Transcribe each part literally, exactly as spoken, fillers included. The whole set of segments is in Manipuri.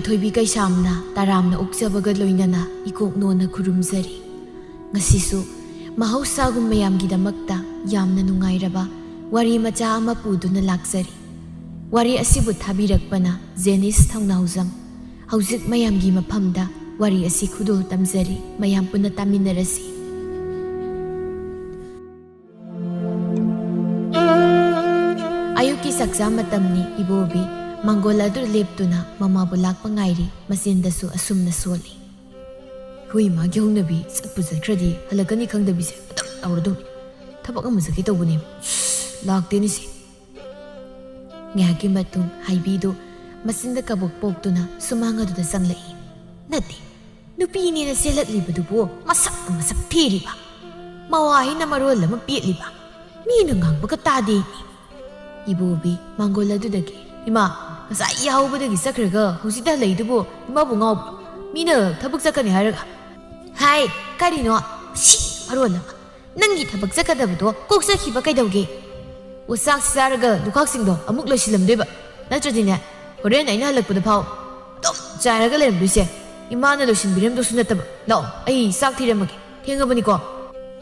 ꯊꯣꯏꯕꯤ ꯀꯩꯁꯥꯝꯅ ꯇꯔꯥꯝꯅ ꯑꯣꯛꯆꯕꯒ ꯂꯣꯏꯅꯅ ꯏꯀꯣꯛ ꯅꯣꯟꯅ ꯈꯨꯔꯨꯝꯖꯔꯤ꯫ ꯉꯁꯤꯁꯨ ꯃꯍꯧꯁꯥꯒꯨꯝ ꯃꯌꯥꯝꯒꯤꯗꯃꯛꯇ ꯌꯥꯝꯅ ꯅꯨꯡꯉꯥꯏꯔꯕ ꯋꯥꯔꯤ ꯃꯆꯥ ꯑꯃ ꯄꯨꯗꯨꯅ ꯂꯥꯛꯆꯔꯤ꯫ ꯋꯥꯔꯤ ꯑꯁꯤꯕꯨ ꯊꯥꯕꯤꯔꯛꯄꯅ ꯖꯦꯅꯤꯁ ꯊꯧꯅꯥꯎꯖꯝ꯫ ꯍꯧꯖꯤꯛ ꯃꯌꯥꯝꯒꯤ ꯃꯐꯝꯗ ꯋꯥꯔꯤ ꯑꯁꯤ ꯈꯨꯗꯣꯜ ꯇꯝꯖꯔꯤ, ꯃꯌꯥꯝ ꯄꯨꯟꯅ ꯇꯥꯃꯤꯟꯅꯔꯁꯤ꯫ ꯑꯌꯨꯛꯀꯤ ꯆꯥꯛꯆꯥ ꯃꯇꯝꯅꯤ꯫ ꯏꯕꯣꯕꯤ ꯃꯥꯡꯒꯣꯜ ꯑꯗꯨ ꯂꯦꯞꯇꯨꯅ ꯃꯃꯥꯕꯨ ꯂꯥꯛꯄ ꯉꯥꯏꯔꯤ꯫ ꯃꯆꯤꯟꯗꯁꯨ ꯑꯁꯨꯝꯅ ꯁꯣꯜꯂꯤ꯫ ꯑꯩꯈꯣꯏ ꯏꯃꯥꯒꯤ ꯍꯧꯅꯕꯤ ꯆꯠꯄꯨ ꯆꯠꯈ꯭ꯔꯗꯤ ꯍꯜꯂꯛꯀꯅꯤ ꯈꯪꯗꯕꯤꯁꯦ ꯑꯗꯨꯝ ꯇꯧꯔꯗꯧꯅꯤ꯫ ꯊꯕꯛ ꯑꯃ ꯆꯠꯀꯦ ꯇꯧꯕꯅꯦ, ꯂꯥꯛꯇꯦꯅꯦ ꯁꯤ꯫ ꯉꯥꯏꯍꯥꯛꯀꯤ ꯃꯇꯨꯡ ꯍꯥꯏꯕꯤꯗꯨ ꯃꯆꯤꯟꯗ ꯀꯕꯣꯛ ꯄꯣꯛꯇꯨꯅ ꯁꯨꯃꯥꯡ ꯑꯗꯨꯗ ꯆꯪꯂꯛꯏ꯫ ꯅꯠꯇꯦ, ꯅꯨꯄꯤꯅꯦꯅ ꯆꯦꯜꯂꯛꯂꯤꯕꯗꯨꯕꯨ ꯃꯁꯛ ꯃꯁꯛ ꯊꯤꯔꯤꯕ, ꯃꯋꯥ ꯍꯩꯅ ꯃꯔꯣꯜ ꯑꯃ ꯄꯦꯠꯂꯤꯕ, ꯃꯤꯅ ꯉꯥꯡꯕꯒ ꯇꯥꯗꯦ꯫ ꯏꯕꯣꯕꯤ ꯃꯥꯡꯒꯣꯜ ꯑꯗꯨꯗꯒꯤ, "ꯏꯃꯥ, ꯉꯁꯥꯏ ꯌꯥꯍꯧꯕꯗꯒꯤ ꯆꯠꯈ꯭ꯔꯒ ꯍꯧꯖꯤꯛꯇ ꯍꯜꯂꯛꯏꯗꯨꯕꯨ ꯏꯃꯥꯕꯨ ꯉꯥꯎꯕ꯭ꯔꯣ? ꯃꯤꯅ ꯊꯕꯛ ꯆꯠꯀꯅꯤ ꯍꯥꯏꯔꯒ?" "ꯍꯥꯏ, ꯀꯔꯤꯅꯣ? ꯁꯤ ꯃꯔꯣꯜ ꯑꯃ꯫ ꯅꯪꯒꯤ ꯊꯕꯛ ꯆꯠꯀꯗꯕꯗꯣ ꯀꯣꯛ ꯆꯠꯈꯤꯕ ꯀꯩꯗꯧꯒꯦ? ꯑꯣ, ꯆꯥꯛꯁꯤ ꯆꯥꯔꯒ ꯂꯨꯈꯥꯛꯁꯤꯡꯗꯣ ꯑꯃꯨꯛ ꯂꯣꯏꯁꯤꯜꯂꯝꯗꯣꯏꯕ꯫ ꯅꯠꯇ꯭ꯔꯗꯤꯅꯦ, ꯍꯣꯔꯦꯟ ꯑꯩꯅ ꯍꯜꯂꯛꯄꯗ ꯐꯥꯎ ꯑꯗꯨꯝ ꯆꯥꯏꯔꯒ ꯂꯩꯔꯝꯗꯣꯏꯁꯦ꯫ ꯏꯃꯥꯅ ꯂꯣꯏꯁꯤꯟꯕꯤꯔꯝꯗꯧꯁꯨ ꯅꯠꯇꯕ꯫ ꯂꯥꯛꯑꯣ, ꯑꯩ ꯆꯥꯛ ꯊꯤꯔꯝꯃꯒꯦ꯫ ꯊꯦꯡꯉꯕꯅꯤꯀꯣ?"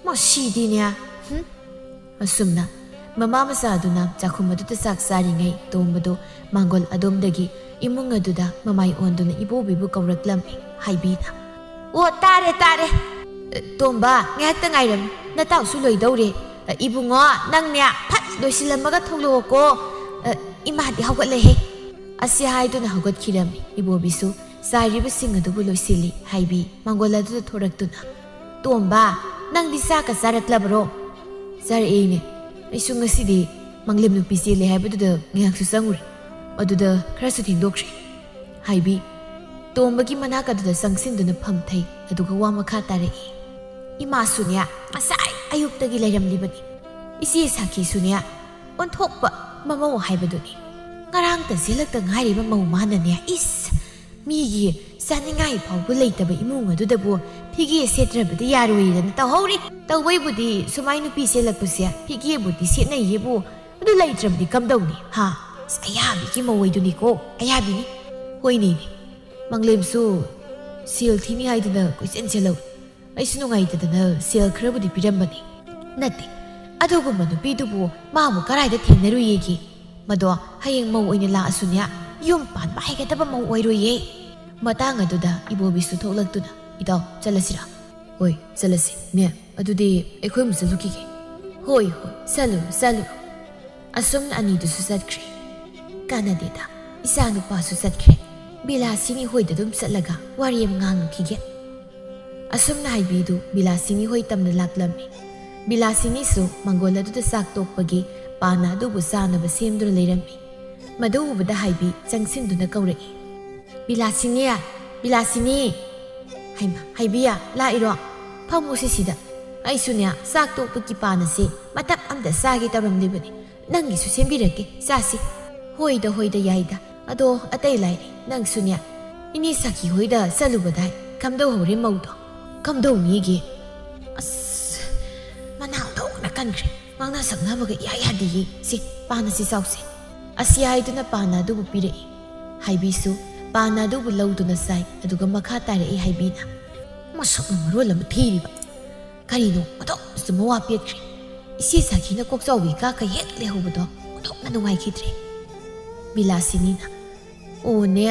ꯃꯁꯤꯗꯤꯅꯦ꯫ ꯍꯨꯝ꯫ ꯑꯁꯨꯝꯅ ꯃꯃꯥ ꯃꯆꯥ ꯑꯗꯨꯅ ꯆꯥꯛꯈꯨꯝ ꯑꯗꯨꯗ ꯆꯥꯛ ꯆꯥꯔꯤꯉꯩ, ꯇꯣꯝꯕꯗꯨ ꯃꯥꯡꯒꯣꯜ ꯑꯗꯣꯝꯗꯒꯤ ꯏꯃꯨꯡ ꯑꯗꯨꯗ ꯃꯃꯥꯏ ꯑꯣꯟꯗꯨꯅ ꯏꯕꯣꯕꯤꯕꯨ ꯀꯧꯔꯛꯂꯝꯃꯤ꯫ ꯍꯥꯏꯕꯤꯅ, "ꯑꯣ, ꯇꯥꯔꯦ, ꯇꯥꯔꯦ꯫ ꯑ, ꯇꯣꯝꯕ, ꯉꯥꯏꯍꯥꯛꯇ ꯉꯥꯏꯔꯝꯃꯨ, ꯅꯇꯥꯎꯁꯨ ꯂꯣꯏꯗꯧꯔꯦ꯫ ꯑ, ꯏꯕꯨꯡꯉꯣ, ꯅꯪꯅꯦ ꯐꯠ ꯂꯣꯏꯁꯤꯜꯂꯝꯃꯒ ꯊꯣꯛꯂꯛꯑꯣꯀꯣ꯫ ꯑ, ꯏꯃꯥꯗꯤ ꯍꯧꯒꯠꯂꯦꯍꯦ꯫" ꯑꯁꯤ ꯍꯥꯏꯗꯨꯅ ꯍꯧꯒꯠꯈꯤꯔꯝꯃꯤ꯫ ꯏꯕꯣꯕꯤꯁꯨ ꯆꯥꯏꯔꯤꯕꯁꯤꯡ ꯑꯗꯨꯕꯨ ꯂꯣꯏꯁꯤꯜꯂꯤ꯫ ꯍꯥꯏꯕꯤ ꯃꯥꯡꯒꯣꯜ ꯑꯗꯨꯗ ꯊꯣꯔꯛꯇꯨꯅ, "ꯇꯣꯝꯕ, ꯅꯪꯗꯤ ꯆꯥꯛꯀ ꯆꯥꯔꯛꯂꯕꯔꯣ?" "ꯆꯥꯔꯛꯑꯦꯅꯦ꯫ ꯑꯩꯁꯨ ꯉꯁꯤꯗꯤ ꯃꯪꯂꯦꯝ ꯅꯨꯄꯤ ꯆꯦꯜꯂꯦ ꯍꯥꯏꯕꯗꯨꯗ ꯉꯥꯏꯍꯥꯛꯁꯨ ꯆꯪꯉꯨꯔꯦ꯫ ꯑꯗꯨꯗ ꯈꯔꯁꯨ ꯊꯦꯡꯗꯣꯛꯈ꯭ꯔꯦ꯫" ꯍꯥꯏꯕꯤ ꯇꯣꯝꯕꯒꯤ ꯃꯅꯥꯛ ꯑꯗꯨꯗ ꯆꯪꯁꯤꯟꯗꯨꯅ ꯐꯝꯊꯩ꯫ ꯑꯗꯨꯒ ꯋꯥ ꯃꯈꯥ ꯇꯥꯔꯛꯏ꯫ "ꯏꯃꯥꯁꯨꯅꯦ ꯉꯁꯥꯏ ꯑꯌꯨꯛꯇꯒꯤ ꯂꯩꯔꯝꯂꯤꯕꯅꯤ꯫ ꯏꯆꯦ ꯁꯥꯈꯤꯁꯨꯅꯦ ꯑꯣꯟꯊꯣꯛꯄ ꯃꯃꯧ ꯍꯥꯏꯕꯗꯨꯅꯤ꯫ ꯉꯔꯥꯡꯇ ꯆꯦꯜꯂꯛꯇ ꯉꯥꯏꯔꯤꯕ ꯃꯧ ꯃꯥꯅꯅꯦ, ꯏꯁ, ꯃꯤꯒꯤ ꯆꯥꯅꯤꯡꯉꯥꯏ ꯐꯥꯎꯕ ꯂꯩꯇꯕ ꯏꯃꯨꯡ ꯑꯗꯨꯗꯕꯨ ꯐꯤꯒꯦ ꯁꯦꯠꯇ꯭ꯔꯕꯗꯤ ꯌꯥꯔꯣꯏꯗꯅ ꯇꯧꯍꯧꯔꯤ꯫ ꯇꯧꯕꯩꯕꯨꯗꯤ ꯁꯨꯃꯥꯏ ꯅꯨꯄꯤ ꯆꯦꯜꯂꯛꯄꯁꯦ ꯐꯤꯒꯦꯕꯨꯗꯤ ꯁꯦꯠꯅꯩꯌꯦꯕꯨ, ꯑꯗꯨ ꯂꯩꯇ꯭ꯔꯕꯗꯤ ꯀꯝꯗꯧꯅꯤ? ꯍꯥ? ꯑꯁ, ꯑꯌꯥꯕꯤꯒꯤ ꯃꯧ ꯑꯣꯏꯗꯨꯅꯤꯀꯣ, ꯑꯌꯥꯕꯤꯅꯤ꯫" "ꯍꯣꯏꯅꯦ, ꯃꯪꯂꯦꯝꯁꯨ ꯁꯦꯜ ꯊꯤꯅꯤ ꯍꯥꯏꯗꯨꯅ ꯀꯣꯏꯆꯦꯟ ꯆꯦꯜꯍꯧꯏ꯫ ꯑꯩꯁꯨ ꯅꯨꯡꯉꯥꯏꯇꯗꯅ ꯁꯦꯜ ꯈꯔꯕꯨꯗꯤ ꯄꯤꯔꯝꯕꯅꯤ꯫ ꯅꯠꯇꯦ, ꯑꯗꯨꯒꯨꯝꯕ ꯅꯨꯄꯤꯗꯨꯕꯨ ꯃꯥꯕꯨ ꯀꯔꯥꯏꯗ ꯊꯦꯡꯅꯔꯨꯏꯌꯦꯒꯦ? ꯃꯗꯣ ꯍꯌꯦꯡ ꯃꯧ ꯑꯣꯏꯅ ꯂꯥꯛꯑꯁꯨꯅꯦ, ꯌꯨꯝ ꯄꯥꯟꯕ ꯍꯩꯒꯗꯕ ꯃꯧ ꯑꯣꯏꯔꯣꯏꯌꯦ꯫ ꯃꯇꯥꯡ ꯑꯗꯨꯗ ꯏꯕꯣꯕꯤꯁꯨ ꯊꯣꯛꯂꯛꯇꯨꯅ, "ꯏꯇꯥꯎ, ꯆꯠꯂꯁꯤꯔꯥ?" "ꯍꯣꯏ, ꯆꯠꯂꯁꯤ, ꯃꯦꯝ꯫ ꯑꯗꯨꯗꯤ ꯑꯩꯈꯣꯏ ꯑꯃꯨꯛ ꯆꯠꯂꯨꯈꯤꯒꯦ꯫" "ꯍꯣꯏ, ꯍꯣꯏ, ꯆꯠꯂꯨꯔꯣ, ꯆꯠꯂꯨꯔꯣ꯫" ꯑꯁꯨꯝꯅ ꯑꯅꯤꯗꯨꯁꯨ ꯆꯠꯈ꯭ꯔꯦ꯫ ꯀꯥꯟꯅꯗꯦꯗ, ꯏꯆꯥ ꯅꯨꯄꯥꯁꯨ ꯆꯠꯈ꯭ꯔꯦ꯫ ꯕꯤꯂꯥꯁꯤꯅꯤ ꯍꯣꯏꯗ ꯑꯗꯨꯝ ꯆꯠꯂꯒ ꯋꯥꯔꯤ ꯑꯃ ꯉꯥꯡꯂꯨꯈꯤꯒꯦ꯫ ꯑꯁꯨꯝꯅ ꯍꯥꯏꯕꯤꯗꯨ ꯕꯤꯂꯥꯁꯤꯅꯤ ꯍꯣꯏ ꯇꯝꯅ ꯂꯥꯛꯂꯝꯃꯤ꯫ ꯕꯤꯂꯥꯁꯤꯅꯤꯁꯨ ꯃꯪꯒꯣꯜ ꯑꯗꯨꯗ ꯆꯥꯛ ꯇꯣꯛꯄꯒꯤ ꯄꯥꯅ ꯑꯗꯨꯕꯨ ꯆꯥꯅꯕ ꯁꯦꯝꯗꯨꯅ ꯂꯩꯔꯝꯃꯤ꯫ ꯃꯗꯨ ꯎꯕꯗ ꯍꯥꯏꯕꯤ ꯆꯪꯁꯤꯟꯗꯨꯅ ꯀꯧꯔꯛꯏ, "ꯕꯤꯂꯥꯁꯤꯅꯤ, ꯕꯤꯂꯥꯁꯤꯅꯤ!" "ꯍꯩꯃꯥ, ꯍꯥꯏꯕꯤꯌꯥ, ꯂꯥꯛꯏꯔꯣ? ꯐꯝꯃꯨꯁꯤ ꯁꯤꯗ꯫ ꯑꯩꯁꯨꯅꯦ, ꯆꯥꯛ ꯇꯣꯛꯄꯒꯤ ꯄꯥꯅꯁꯦ ꯃꯇꯞ ꯑꯝꯇ ꯆꯥꯒꯦ ꯇꯧꯔꯝꯂꯤꯕꯅꯤ꯫ ꯅꯪꯒꯤꯁꯨ ꯁꯦꯝꯕꯤꯔꯛꯀꯦ, ꯆꯥꯁꯤ꯫" "ꯍꯣꯏꯗ, ꯍꯣꯏꯗ, ꯌꯥꯏꯗ꯫ ꯑꯗꯣ ꯑꯇꯩ ꯂꯥꯏꯔꯤ, ꯅꯪꯁꯨꯅꯦ, ꯏꯅꯦ ꯁꯥꯈꯤ ꯍꯣꯏꯗ ꯆꯠꯂꯨꯕꯗꯥꯏ ꯀꯝꯗꯧꯍꯧꯔꯦ ꯃꯧꯗꯣ?" "ꯀꯝꯗꯧꯅꯤꯒꯦ? ꯑꯁ, ꯃꯅꯥ ꯑꯣꯟꯊꯣꯛꯅ ꯀꯟꯈ꯭ꯔꯦ꯫ ꯉꯥꯡꯅ ꯁꯛꯅꯕꯒ ꯏꯌꯥ ꯌꯥꯗꯦꯌꯦ꯫ ꯁꯤ, ꯄꯥꯅꯁꯤ ꯆꯥꯎꯁꯦ꯫" ꯑꯁꯤ ꯍꯥꯏꯗꯨꯅ ꯄꯥꯅ ꯑꯗꯨꯕꯨ ꯄꯤꯔꯛꯏ꯫ ꯍꯥꯏꯕꯤꯁꯨ ꯄꯥꯅ ꯑꯗꯨꯕꯨ ꯂꯧꯗꯨꯅ ꯆꯥꯏ, ꯑꯗꯨꯒ ꯃꯈꯥ ꯇꯥꯔꯛꯏ ꯍꯥꯏꯕꯤꯅ, "ꯃꯁꯛꯅ ꯃꯔꯣꯜ ꯑꯃ ꯊꯤꯔꯤꯕ꯫ ꯀꯔꯤꯅꯣ ꯑꯣꯟꯊꯣꯛꯅꯁꯨ ꯃꯋꯥ ꯄꯦꯠꯈ꯭ꯔꯦ꯫ ꯏꯆꯦ ꯁꯥꯈꯤꯅ ꯀꯣꯛꯆꯥꯎꯕꯤ ꯀꯥꯈꯩ ꯍꯦꯛ ꯂꯩꯍꯧꯕꯗꯣ ꯑꯣꯟꯊꯣꯛꯅ ꯅꯨꯡꯉꯥꯏꯈꯤꯗ꯭ꯔꯦ꯫" ꯕꯤꯂꯥꯁꯤꯅꯤꯅ, "ꯑꯣꯅꯦ,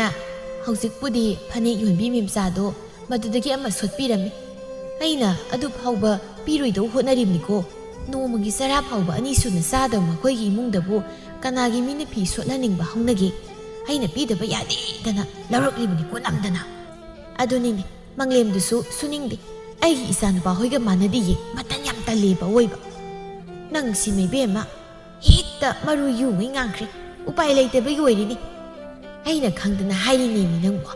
ꯍꯧꯖꯤꯛꯄꯨꯗꯤ ꯐꯅꯦꯛ ꯌꯣꯟꯕꯤ ꯃꯦꯝꯆꯥꯗꯣ ꯃꯗꯨꯗꯒꯤ ꯑꯃ ꯁꯣꯠꯄꯤꯔꯝꯃꯤ꯫ ꯑꯩꯅ ꯑꯗꯨ ꯐꯥꯎꯕ ꯄꯤꯔꯣꯏꯗꯧ ꯍꯣꯠꯅꯔꯤꯕꯅꯤꯀꯣ꯫ ꯅꯣꯡꯃꯒꯤ ꯆꯔꯥ ꯐꯥꯎꯕ ꯑꯅꯤ ꯁꯨꯅ ꯆꯥꯗꯕ ꯃꯈꯣꯏꯒꯤ ꯏꯃꯨꯡꯗꯕꯨ ꯀꯅꯥꯒꯤ ꯃꯤꯅ ꯐꯤ ꯁꯣꯠꯍꯟꯅꯤꯡꯕ ꯍꯧꯅꯒꯦ? ꯑꯩꯅ ꯄꯤꯗꯕ ꯌꯥꯗꯦꯗꯅ ꯂꯧꯔꯛꯂꯤꯕꯅꯤꯀꯣ ꯅꯝꯗꯅ꯫ ꯑꯗꯨꯅꯤꯅꯦ, ꯃꯪꯂꯦꯝꯗꯨꯁꯨ ꯁꯨꯅꯤꯡꯗꯦ꯫ ꯑꯩꯒꯤ ꯏꯆꯥꯅꯨꯄꯥ ꯍꯣꯏꯒ ꯃꯥꯟꯅꯗꯤꯌꯦ, ꯃꯇꯟ ꯌꯥꯝ ꯇꯜꯂꯦꯕ ꯑꯣꯏꯕ꯫" "ꯅꯪ ꯁꯤꯃ ꯏꯕꯦꯝꯃ, ꯍꯦꯛꯇ ꯃꯔꯨ ꯌꯨꯉꯩ ꯉꯥꯡꯈ꯭ꯔꯦ꯫ ꯎꯄꯥꯏ ꯂꯩꯇꯕꯒꯤ ꯑꯣꯏꯔꯤꯅꯤ꯫ ꯑꯩꯅ ꯈꯪꯗꯅ ꯍꯥꯏꯔꯤꯅꯦꯃꯤ ꯅꯪꯕꯨ꯫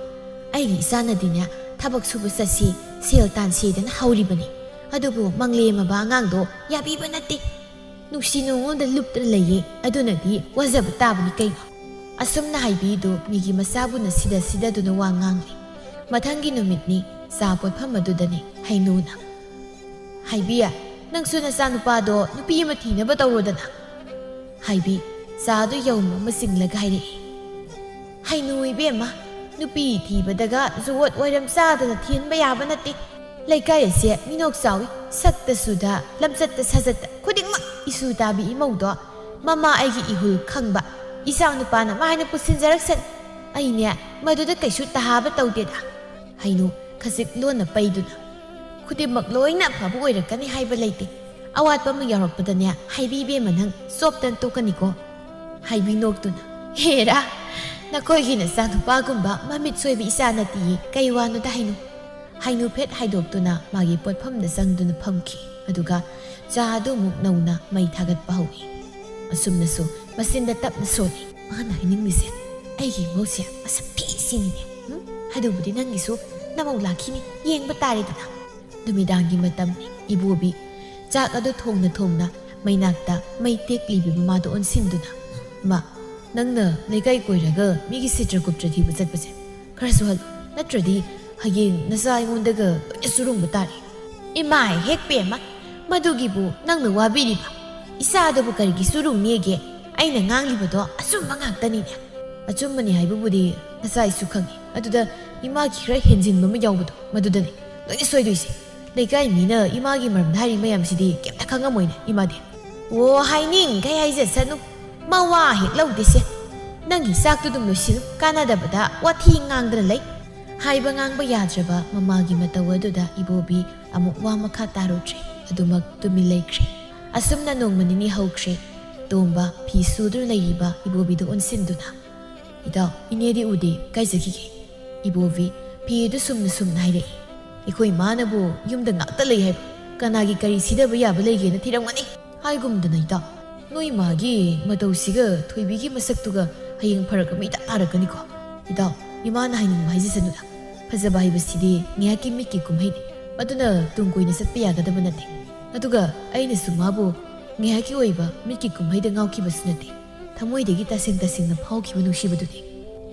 ꯑꯩꯒꯤ ꯏꯆꯥꯅꯗꯤꯅꯦ, ꯊꯕꯛ ꯁꯨꯕ ꯆꯠꯁꯤ, ꯁꯦꯜ ꯇꯥꯟꯁꯤꯗꯅ ꯍꯧꯔꯤꯕꯅꯤ꯫ ꯑꯗꯨꯕꯨ ꯃꯪꯂꯦꯝꯃꯕ ꯑꯉꯥꯡꯗꯣ ꯌꯥꯕꯤꯕ ꯅꯠꯇꯦ꯫ ꯅꯨꯡꯁꯤ ꯅꯨꯡꯉꯣꯟꯗ ꯂꯨꯞꯇꯅ ꯂꯩꯌꯦ, ꯑꯗꯨꯅꯗꯤ ꯋꯥꯖꯕ ꯇꯥꯕꯅꯤ ꯀꯩꯅꯣ꯫" ꯑꯁꯨꯝꯅ ꯍꯥꯏꯕꯤꯗꯨ ꯃꯤꯒꯤ ꯃꯆꯥꯕꯨꯅ ꯁꯤꯗ ꯁꯤꯗꯗꯨꯅ ꯋꯥ ꯉꯥꯡꯂꯤ꯫ ꯃꯊꯪꯒꯤ ꯅꯨꯃꯤꯠꯅꯤ, ꯆꯥ ꯄꯣꯠꯐꯝ ꯑꯗꯨꯗꯅꯤ ꯍꯩꯅꯨꯅ, "ꯍꯥꯏꯕꯤ, ꯅꯪꯁꯨ ꯅꯆꯥꯅꯨꯄꯥꯗꯣ ꯅꯨꯄꯤ ꯑꯃ ꯊꯤꯅꯕ ꯇꯧꯔꯣꯗꯅ꯫" ꯍꯥꯏꯕꯤ ꯆꯥꯗꯨ ꯌꯥꯎꯝ ꯑꯃ ꯆꯤꯡꯂꯒ ꯍꯥꯏꯔꯛꯏ, "ꯍꯩꯅꯨ ꯏꯕꯦꯝꯃ, ꯅꯨꯄꯤ ꯊꯤꯕꯗꯒ ꯖꯨꯒꯣꯠ ꯋꯥꯏꯔꯝ ꯆꯥꯗꯅ ꯊꯤꯍꯟꯕ ꯌꯥꯕ ꯅꯠꯇꯦ꯫ ꯂꯩꯀꯥꯏ ꯑꯁꯦ ꯃꯤꯅꯣꯛ ꯆꯥꯎꯏ꯫ ꯁꯛꯇ ꯁꯨꯗ, ꯂꯝꯆꯠꯇ ꯁꯥꯖꯠꯇ ꯈꯨꯗꯤꯡꯃꯛ ꯏꯁꯨ ꯇꯥꯕꯤ ꯏꯃꯧꯗꯣ ꯃꯃꯥ ꯑꯩꯒꯤ ꯏꯍꯨꯜ ꯈꯪꯕ ꯏꯆꯥ ꯅꯨꯄꯥꯅ ꯃꯥꯏꯅ ꯄꯨꯁꯤꯟꯖꯔꯛꯁꯅꯤ꯫ ꯑꯩꯅꯦ ꯃꯗꯨꯗ ꯀꯩꯁꯨ ꯇꯍꯥꯕ ꯇꯧꯗꯦꯗ꯫ ꯍꯩꯅꯨ ꯈꯖꯤꯛ ꯂꯣꯟꯅ ꯄꯩꯗꯨꯅ, "ꯈꯨꯗꯤꯡꯃꯛ ꯂꯣꯏꯅ ꯑꯐꯕ ꯑꯣꯏꯔꯛꯀꯅꯤ ꯍꯥꯏꯕ ꯂꯩꯇꯦ꯫ ꯑꯋꯥꯠꯄ ꯑꯃ ꯌꯥꯎꯔꯛꯄꯗꯅꯦ ꯍꯥꯏꯕꯤ ꯏꯕꯦꯝꯃ ꯅꯪ ꯆꯣꯞꯇꯅ ꯇꯣꯛꯀꯅꯤꯀꯣ," ꯍꯥꯏꯕꯤ ꯅꯣꯛꯇꯨꯅ꯫ "ꯍꯦꯔꯥ, ꯅꯈꯣꯏꯒꯤ ꯅꯆꯥꯅꯨꯄꯥꯒꯨꯝꯕ ꯃꯃꯤꯠ ꯁꯣꯏꯕ ꯏꯆꯥ ꯅꯠꯇꯤꯌꯦ, ꯀꯩ ꯋꯥꯅꯣꯗ ꯍꯩꯅꯨ?" ꯍꯩꯅꯨ ꯐꯦꯠ ꯍꯥꯏꯗꯣꯛꯇꯨꯅ ꯃꯥꯒꯤ ꯄꯣꯠꯐꯝꯗ ꯆꯪꯗꯨꯅ ꯐꯝꯈꯤ꯫ ꯑꯗꯨꯒ ꯆꯥ ꯑꯗꯨ ꯑꯃꯨꯛ ꯅꯧꯅ ꯃꯩ ꯊꯥꯒꯠꯄ ꯍꯧꯏ꯫ ꯑꯁꯨꯝꯅꯁꯨ ꯃꯆꯤꯟꯗ ꯇꯞꯅ ꯁꯣꯜꯂꯤ꯫ "ꯃꯥꯅ ꯍꯥꯏꯅꯤꯡꯂꯤꯁꯦ ꯑꯩꯒꯤ ꯏꯃꯧꯁꯦ ꯃꯁꯛ ꯊꯤ ꯁꯤꯅꯤꯅꯦ꯫ ꯎꯝ? ꯑꯗꯨꯕꯨꯗꯤ ꯅꯪꯒꯤꯁꯨ ꯅꯃꯧ ꯂꯥꯛꯈꯤꯅꯤ, ꯌꯦꯡꯕ ꯇꯥꯔꯦꯗꯅ꯫" ꯅꯨꯃꯤꯗꯥꯡꯒꯤ ꯃꯇꯝ꯫ ꯏꯕꯣꯕꯤ ꯆꯥꯛ ꯑꯗꯨ ꯊꯣꯡꯅ ꯊꯣꯡꯅ ꯃꯩꯅꯥꯛꯇ ꯃꯩ ꯇꯦꯛꯂꯤꯕꯤ ꯃꯃꯥꯗ ꯑꯣꯟꯁꯤꯟꯗꯨꯅ, "ꯃꯥ, ꯅꯪꯅ ꯂꯩꯀꯥꯏ ꯀꯣꯏꯔꯒ ꯃꯤꯒꯤ ꯁꯤꯇ꯭ꯔꯒꯨꯞꯇ꯭ꯔ ꯊꯤꯕ ꯆꯠꯄꯁꯦ ꯈꯔꯁꯨ ꯍꯜꯂꯨ, ꯅꯠꯇ꯭ꯔꯗꯤ ꯍꯌꯦꯡ ꯅꯆꯥ ꯑꯩꯉꯣꯟꯗꯒ ꯂꯣꯏꯅ ꯆꯨꯔꯨꯡꯕ ꯇꯥꯔꯦ꯫" "ꯏꯃꯥꯏ ꯍꯦꯛ ꯄꯦꯝꯃ, ꯃꯗꯨꯒꯤꯕꯨ ꯅꯪꯅ ꯋꯥꯕꯤꯔꯤꯕ? ꯏꯆꯥꯗꯕꯨ ꯀꯔꯤꯒꯤ ꯆꯨꯔꯨꯡꯅꯦꯒꯦ? ꯑꯩꯅ ꯉꯥꯡꯂꯤꯕꯗꯣ ꯑꯆꯨꯝꯕ ꯉꯥꯛꯇꯅꯤꯅꯦ꯫" "ꯑꯆꯨꯝꯕꯅꯤ ꯍꯥꯏꯕꯕꯨꯗꯤ ꯅꯆꯥꯏꯁꯨ ꯈꯪꯉꯤ, ꯑꯗꯨꯗ ꯏꯃꯥꯒꯤ ꯈꯔ ꯍꯦꯟꯖꯤꯟꯕ ꯑꯃ ꯌꯥꯎꯕꯗꯣ, ꯃꯗꯨꯗꯅꯤ ꯂꯣꯏꯅ ꯁꯣꯏꯗꯣꯏꯁꯦ꯫ ꯂꯩꯀꯥꯏ ꯃꯤꯅ ꯏꯃꯥꯒꯤ ꯃꯔꯝꯗ ꯍꯥꯏꯔꯤ ꯃꯌꯥꯝꯁꯤꯗꯤ ꯀꯩꯝꯇ ꯈꯪꯉꯝꯃꯣꯏꯅꯦ ꯏꯃꯥꯗꯤ꯫" "ꯑꯣ, ꯍꯥꯏꯅꯤꯡꯈꯩ ꯍꯥꯏꯖꯁꯅꯨ, ꯃꯋꯥ ꯍꯦꯛ ꯂꯧꯗꯦꯁꯦ꯫ ꯅꯪꯒꯤ ꯆꯥꯛꯇꯨ ꯑꯗꯨꯝ ꯂꯣꯏꯁꯤꯜꯂꯨ, ꯀꯥꯟꯅꯗꯕꯗ ꯋꯥꯊꯤ ꯉꯥꯡꯗꯅ ꯂꯩ꯫" ꯍꯥꯏꯕ ꯉꯥꯡꯕ ꯌꯥꯗ꯭ꯔꯕ ꯃꯃꯥꯒꯤ ꯃꯇꯧ ꯑꯗꯨꯗ ꯏꯕꯣꯕꯤ ꯑꯃꯨꯛ ꯋꯥ ꯃꯈꯥ ꯇꯥꯔꯨꯗ꯭ꯔꯦ꯫ ꯑꯗꯨꯃꯛ ꯇꯨꯃꯤꯟ ꯂꯩꯈ꯭ꯔꯦ꯫ ꯑꯁꯨꯝꯅ ꯅꯣꯡꯃ ꯅꯤꯅꯤ ꯍꯧꯈ꯭ꯔꯦ꯫ ꯇꯣꯝꯕ ꯐꯤ ꯁꯨꯗꯨꯅ ꯂꯩꯔꯤꯕ ꯏꯕꯣꯕꯤꯗꯨ ꯑꯣꯟꯁꯤꯟꯗꯨꯅ, "ꯏꯇꯥꯎ, ꯏꯅꯦꯗꯤ ꯎꯗꯦ, ꯀꯥꯏ ꯆꯠꯈꯤꯒꯦ?" ꯏꯕꯣꯕꯤ ꯐꯤ ꯑꯗꯨ ꯁꯨꯝꯅ ꯁꯨꯝꯅ ꯍꯥꯏꯔꯛꯏ꯫ "ꯑꯩꯈꯣꯏ ꯏꯃꯥꯅꯕꯨ ꯌꯨꯝꯗ ꯉꯥꯛꯇ ꯂꯩ ꯍꯥꯏꯕ, ꯀꯅꯥꯒꯤ ꯀꯔꯤ ꯁꯤꯗꯕ ꯌꯥꯕ ꯂꯩꯒꯦꯅ ꯊꯤꯔꯝꯒꯅꯤ ꯍꯥꯏꯒꯨꯝꯗꯅ ꯏꯇꯥꯎ꯫ ꯅꯣꯏ ꯃꯥꯒꯤ ꯃꯇꯧꯁꯤꯒ ꯊꯣꯏꯕꯤꯒꯤ ꯃꯁꯛꯇꯨꯒ ꯍꯌꯦꯡ ꯐꯔꯛ ꯑꯃ ꯏꯇꯥ ꯇꯥꯔꯛꯀꯅꯤꯀꯣ꯫ ꯏꯇꯥꯎ, ꯏꯃꯥꯅ ꯍꯥꯏꯅꯤꯡꯕ ꯍꯥꯏꯖꯁꯅꯨꯗ꯫ ꯐꯖꯕ ꯍꯥꯏꯕꯁꯤꯗꯤ ꯉꯥꯏꯍꯥꯛꯀꯤ ꯃꯤꯠꯀꯤ ꯀꯨꯝꯍꯩꯅꯤ, ꯑꯗꯨꯅ ꯇꯨꯡ ꯀꯣꯏꯅ ꯆꯠꯄ ꯌꯥꯒꯗꯕ ꯅꯠꯇꯦ꯫ ꯑꯗꯨꯒ ꯑꯩꯅꯁꯨ ꯃꯥꯕꯨ ꯉꯥꯏꯍꯥꯛꯀꯤ ꯑꯣꯏꯕ ꯃꯤꯠꯀꯤ ꯀꯨꯝꯍꯩꯗ ꯉꯥꯎꯈꯤꯕꯁꯨ ꯅꯠꯇꯦ, ꯊꯃꯣꯏꯗꯒꯤ ꯇꯁꯦꯡ ꯇꯁꯦꯡꯅ ꯐꯥꯎꯈꯤꯕ ꯅꯨꯡꯁꯤꯕꯗꯨꯅꯤ꯫"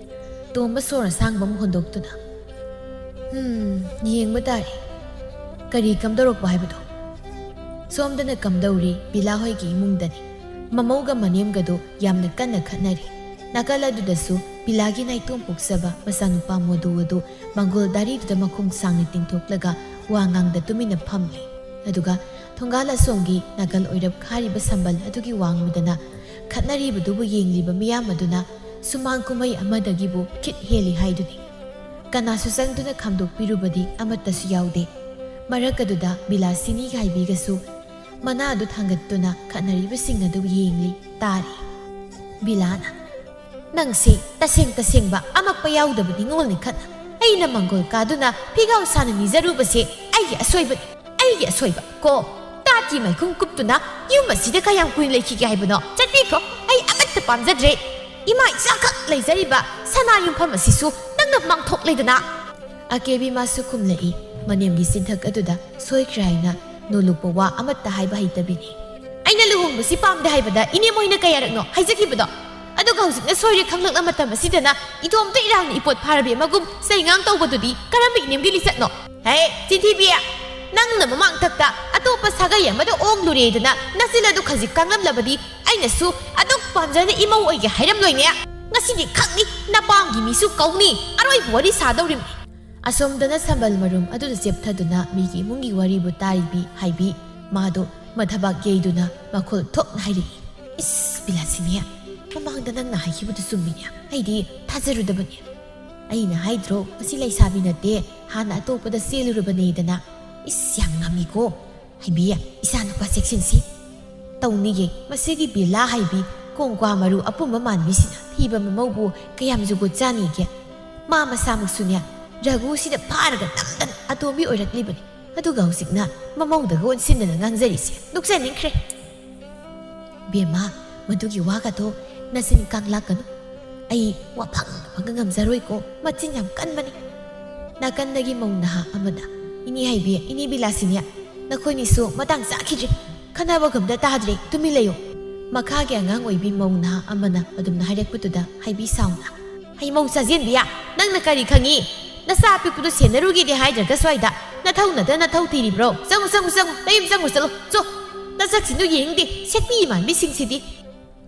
ꯇꯣꯝꯕ ꯁꯣꯔ ꯑꯁꯥꯡꯕ ꯑꯃ ꯍꯣꯟꯗꯣꯛꯇꯨꯅ, "ꯎꯝ, ꯌꯦꯡꯕ ꯇꯥꯔꯦ꯫ ꯀꯔꯤ ꯀꯝꯗꯧꯔꯛꯄ ꯍꯥꯏꯕꯗꯣ?" ꯁꯣꯝꯗꯅ ꯀꯝꯗꯧꯔꯤ, ꯕꯤꯂꯥ ꯍꯣꯏꯒꯤ ꯏꯃꯨꯡꯗꯅꯤ꯫ ꯃꯃꯧꯒ ꯃꯅꯦꯝꯒꯗꯨ ꯌꯥꯝꯅ ꯀꯟꯅ ꯈꯠꯅꯔꯤ꯫ ꯅꯥꯀꯜ ꯑꯗꯨꯗꯁꯨ ꯕꯤꯂꯥꯒꯤ ꯅꯥꯏꯇꯣꯝ ꯄꯣꯛꯆꯕ ꯃꯆꯥꯅꯨꯄꯥ ꯃꯣꯗꯨ ꯑꯗꯨ ꯃꯪꯒꯣꯜ ꯗꯥꯔꯤꯗꯨꯗ ꯃꯈꯣꯡ ꯁꯥꯡꯅ ꯇꯤꯡꯊꯣꯛꯂꯒ ꯋꯥ ꯉꯥꯡꯗ ꯇꯨꯃꯤꯟꯅ ꯐꯝꯂꯤ꯫ ꯑꯗꯨꯒ ꯊꯣꯡꯒꯥꯜ ꯑꯁꯣꯝꯒꯤ ꯅꯥꯀꯜ ꯑꯣꯏꯔꯞ ꯈꯥꯔꯤꯕ ꯁꯝꯕꯜ ꯑꯗꯨꯒꯤ ꯋꯥꯡꯃꯗꯅ ꯈꯠꯅꯔꯤꯕꯗꯨꯕꯨ ꯌꯦꯡꯂꯤꯕ ꯃꯤꯌꯥꯝ ꯑꯗꯨꯅ ꯁꯨꯃꯥꯡ ꯀꯨꯝꯍꯩ ꯑꯃꯗꯒꯤꯕꯨ ꯈꯤꯠ ꯍꯦꯜꯂꯤ ꯍꯥꯏꯗꯨꯅꯤ꯫ ꯀꯅꯥꯁꯨ ꯆꯪꯗꯨꯅ ꯈꯥꯝꯗꯣꯛꯄꯤꯔꯨꯕꯗꯤ ꯑꯃꯠꯇꯁꯨ ꯌꯥꯎꯗꯦ꯫ ꯃꯔꯛ ꯑꯗꯨꯗ ꯕꯤꯂꯥꯁꯤꯅꯤ ꯍꯥꯏꯕꯤꯒꯁꯨ ꯃꯅꯥ ꯑꯗꯨ ꯊꯥꯡꯒꯠꯇꯨꯅ ꯈꯠꯅꯔꯤꯕꯁꯤꯡ ꯑꯗꯨ ꯌꯦꯡꯂꯤ, ꯇꯥꯔꯤ꯫ ꯕꯤꯂꯥꯅ, "ꯅꯪꯁꯦ ꯇꯁꯦꯡ ꯇꯁꯦꯡꯕ ꯑꯃꯛꯄ ꯌꯥꯎꯗꯕ ꯅꯤꯉꯣꯜꯅꯤ ꯈꯠꯅ꯫ ꯑꯩꯅ ꯃꯪꯒꯣꯜ ꯀꯥꯗꯨꯅ ꯐꯤꯒꯥꯎ ꯁꯥꯅ ꯅꯤꯖꯔꯨꯕꯁꯦ ꯑꯩꯒꯤ ꯑꯁꯣꯏꯕꯅꯤ, ꯑꯩꯒꯤ ꯑꯁꯣꯏꯕ ꯀꯣ꯫ ꯇꯥꯇꯤ ꯃꯥꯏꯈꯨꯝ ꯀꯨꯞꯇꯨꯅ ꯌꯨꯝ ꯑꯁꯤꯗ ꯀꯌꯥꯝ ꯀꯨꯏꯅ ꯂꯩꯈꯤꯒꯦ ꯍꯥꯏꯕꯅꯣ? ꯆꯠꯄꯤꯈ꯭ꯔꯣ, ꯑꯩ ꯑꯃꯠꯇ ꯄꯥꯝꯖꯗ꯭ꯔꯦ꯫ ꯏꯃꯥ ꯏꯆꯥꯈꯛ ꯂꯩꯖꯔꯤꯕ ꯁꯅꯥ ꯌꯨꯝꯐꯝ ꯑꯁꯤꯁꯨ ꯅꯪꯅ ꯃꯥꯡꯊꯣꯛꯂꯦꯗꯅ꯫" ꯑꯀꯦꯕꯤ ꯃꯥꯁꯨ ꯈꯨꯝꯂꯛꯏ, ꯃꯅꯦꯝꯒꯤ ꯆꯤꯟꯊꯛ ꯑꯗꯨꯗ ꯁꯣꯏꯈ꯭ꯔꯦ ꯍꯥꯏꯅ ꯅꯣꯜꯂꯨꯛꯄ ꯋꯥ ꯑꯃꯠꯇ ꯍꯥꯏꯕ ꯍꯩꯇꯕꯤꯅꯤ꯫ "ꯑꯩꯅ ꯂꯨꯍꯣꯡꯕꯁꯤ ꯄꯥꯝꯗꯦ ꯍꯥꯏꯕꯗ ꯏꯅꯦꯝ ꯍꯣꯏꯅ ꯀꯌꯥꯔꯛꯅꯣ ꯍꯥꯏꯖꯈꯤꯕꯗꯣ? ꯑꯗꯨꯒ ꯍꯧꯖꯤꯛꯅ ꯁꯣꯏꯔꯦ ꯈꯪꯂꯛꯂ ꯃꯇꯝ ꯑꯁꯤꯗꯅ ꯏꯇꯣꯝꯇ ꯏꯔꯥꯡꯅ ꯏꯄꯣꯠ ꯐꯥꯔꯕꯤ ꯑꯃꯒꯨꯝ ꯆꯩꯉꯥꯡ ꯇꯧꯕꯗꯨꯗꯤ ꯀꯔꯝꯕ ꯏꯅꯦꯝꯒꯤ ꯂꯤꯆꯠꯅꯣ? ꯍꯦ, ꯆꯤꯟꯊꯤꯕꯤ! ꯅꯪꯅ ꯃꯃꯥꯡꯊꯛꯇ ꯑꯇꯣꯞꯄ ꯁꯥꯒꯩ ꯑꯃꯗ ꯑꯣꯡꯂꯨꯔꯦꯗꯅ ꯅꯆꯤꯜ ꯑꯗꯨ ꯈꯖꯤꯛ ꯀꯥꯡꯂꯝꯂꯕꯗꯤ ꯑꯩꯅꯁꯨ ꯑꯗꯨꯛ ꯄꯥꯝꯖꯅ ꯏꯃꯧ ꯑꯣꯏꯒꯦ ꯍꯥꯏꯔꯝꯂꯣꯏꯅꯦ꯫ ꯉꯁꯤꯗꯤ ꯈꯪꯅꯤ, ꯅꯄꯥꯝꯒꯤ ꯃꯤꯁꯨ ꯀꯧꯅꯤ, ꯑꯔꯣꯏꯕ ꯋꯥꯔꯤ ꯁꯥꯗꯧꯔꯤꯕꯅꯤ꯫" ꯑꯁꯣꯝꯗꯅ ꯁꯝꯕꯜ ꯃꯔꯨꯝ ꯑꯗꯨꯗ ꯆꯦꯞꯊꯗꯨꯅ ꯃꯤꯒꯤ ꯏꯃꯨꯡꯒꯤ ꯋꯥꯔꯤꯕꯨ ꯇꯥꯔꯤꯕꯤ ꯍꯥꯏꯕꯤ ꯃꯥꯗꯣ ꯃꯊꯕꯥꯛ ꯌꯩꯗꯨꯅ ꯃꯈꯣꯜ ꯊꯣꯛꯅ ꯍꯥꯏꯔꯛꯏ, "ꯏꯁ, ꯕꯤꯂꯥꯁꯤꯅꯤ, ꯃꯃꯥꯡꯗ ꯅꯪꯅ ꯍꯥꯏꯈꯤꯕꯗꯨ ꯆꯨꯝꯃꯤꯅꯦ꯫ ꯑꯩꯗꯤ ꯊꯥꯖꯔꯨꯗꯕꯅꯤ꯫ ꯑꯩꯅ ꯍꯥꯏꯗ꯭ꯔꯣ, ꯃꯁꯤ ꯂꯩꯁꯥꯕꯤ ꯅꯠꯇꯦ, ꯍꯥꯟꯅ ꯑꯇꯣꯞꯄꯗ ꯆꯦꯜꯂꯨꯔꯕꯅꯦꯗꯅ꯫ ꯏꯁ, ꯌꯥꯝ ꯉꯝꯃꯤꯀꯣ꯫ ꯍꯥꯏꯕꯤ, ꯏꯆꯥ ꯅꯨꯄꯥ ꯆꯦꯛꯁꯤꯟꯁꯤ꯫ ꯇꯧꯅꯤꯌꯦ, ꯃꯁꯤꯒꯤ ꯕꯤꯂꯥ ꯍꯥꯏꯕꯤ ꯀꯣꯡꯀ꯭ꯋꯥ ꯃꯔꯨ ꯑꯄꯨꯝꯕ ꯃꯥꯟꯕꯤꯁꯤꯅ ꯊꯤꯕ ꯃꯃꯧꯕꯨ ꯀꯌꯥꯝ ꯖꯨꯒꯣꯠ ꯆꯥꯅꯤꯒꯦ? ꯃꯥ ꯃꯁꯥꯃꯛꯁꯨꯅꯦ, ꯔꯘꯨꯁꯤꯗ ꯐꯥꯔꯒ ꯅꯝꯗꯅ ꯑꯇꯣꯝꯕꯤ ꯑꯣꯏꯔꯛꯂꯤꯕꯅꯤ꯫ ꯑꯗꯨꯒ ꯍꯧꯖꯤꯛꯅ ꯃꯃꯧꯗꯒ ꯑꯣꯟꯁꯤꯟꯗꯅ ꯉꯥꯡꯖꯔꯤꯁꯦ ꯅꯣꯛꯆꯅꯤꯡꯈ꯭ꯔꯦ꯫" "ꯕꯦꯝꯃ, ꯃꯗꯨꯒꯤ ꯋꯥꯒꯗꯣ ꯅꯆꯤꯟ ꯀꯥꯡꯂꯥꯛꯀꯅꯨ꯫ ꯑꯩ ꯋꯥꯐꯪ ꯐꯪꯒ ꯉꯝꯖꯔꯣꯏꯀꯣ, ꯃꯆꯤꯟ ꯌꯥꯝ ꯀꯟꯕꯅꯤ꯫" ꯅꯥꯀꯟꯗꯒꯤ ꯃꯧ ꯅꯍꯥ ꯑꯃꯅ, "ꯏꯅꯦ ꯍꯥꯏꯕꯤ, ꯏꯅꯦ ꯕꯤꯂꯥꯁꯤꯅꯤ, ꯅꯈꯣꯏꯅꯤꯁꯨ ꯃꯇꯥꯡ ꯆꯥꯈꯤꯗ꯭ꯔꯦ꯫ ꯈꯟꯅꯕꯒ ꯑꯝꯇ ꯇꯥꯗ꯭ꯔꯦ, ꯇꯨꯃꯤꯟ ꯂꯩꯌꯨ꯫" ꯃꯈꯥꯒꯤ ꯑꯉꯥꯡ ꯑꯣꯏꯕꯤ ꯃꯧ ꯅꯍꯥ ꯑꯃꯅ ꯑꯗꯨꯝꯅ ꯍꯥꯏꯔꯛꯄꯗꯨꯗ ꯍꯥꯏꯕꯤ ꯁꯥꯎꯅ, "ꯍꯩ ꯃꯧ ꯆꯥꯖꯦꯟꯕꯤ, ꯅꯪꯅ ꯀꯔꯤ ꯈꯪꯉꯤ? ꯅꯆꯥ ꯑꯄꯤꯛꯄꯗꯨ ꯁꯦꯟꯅꯔꯨꯒꯦꯗꯤ ꯍꯥꯏꯗ꯭ꯔꯒ ꯁ꯭ꯋꯥꯏꯗ ꯅꯊꯧ ꯅꯠꯇ ꯅꯊꯧ ꯊꯤꯔꯤꯕ꯭ꯔꯣ? ꯆꯪꯉꯨ, ꯆꯪꯉꯨ, ꯆꯪꯉꯨ, ꯅꯌꯨꯝ ꯆꯪꯉꯨ ꯆꯠꯂꯨ, ꯆꯣ꯫ ꯅꯁꯛꯁꯤꯡꯗꯨ ꯌꯦꯡꯅꯤꯡꯗꯦ, ꯁꯛꯇꯤ ꯃꯥꯟꯕꯤꯁꯤꯡꯁꯤꯗꯤ꯫"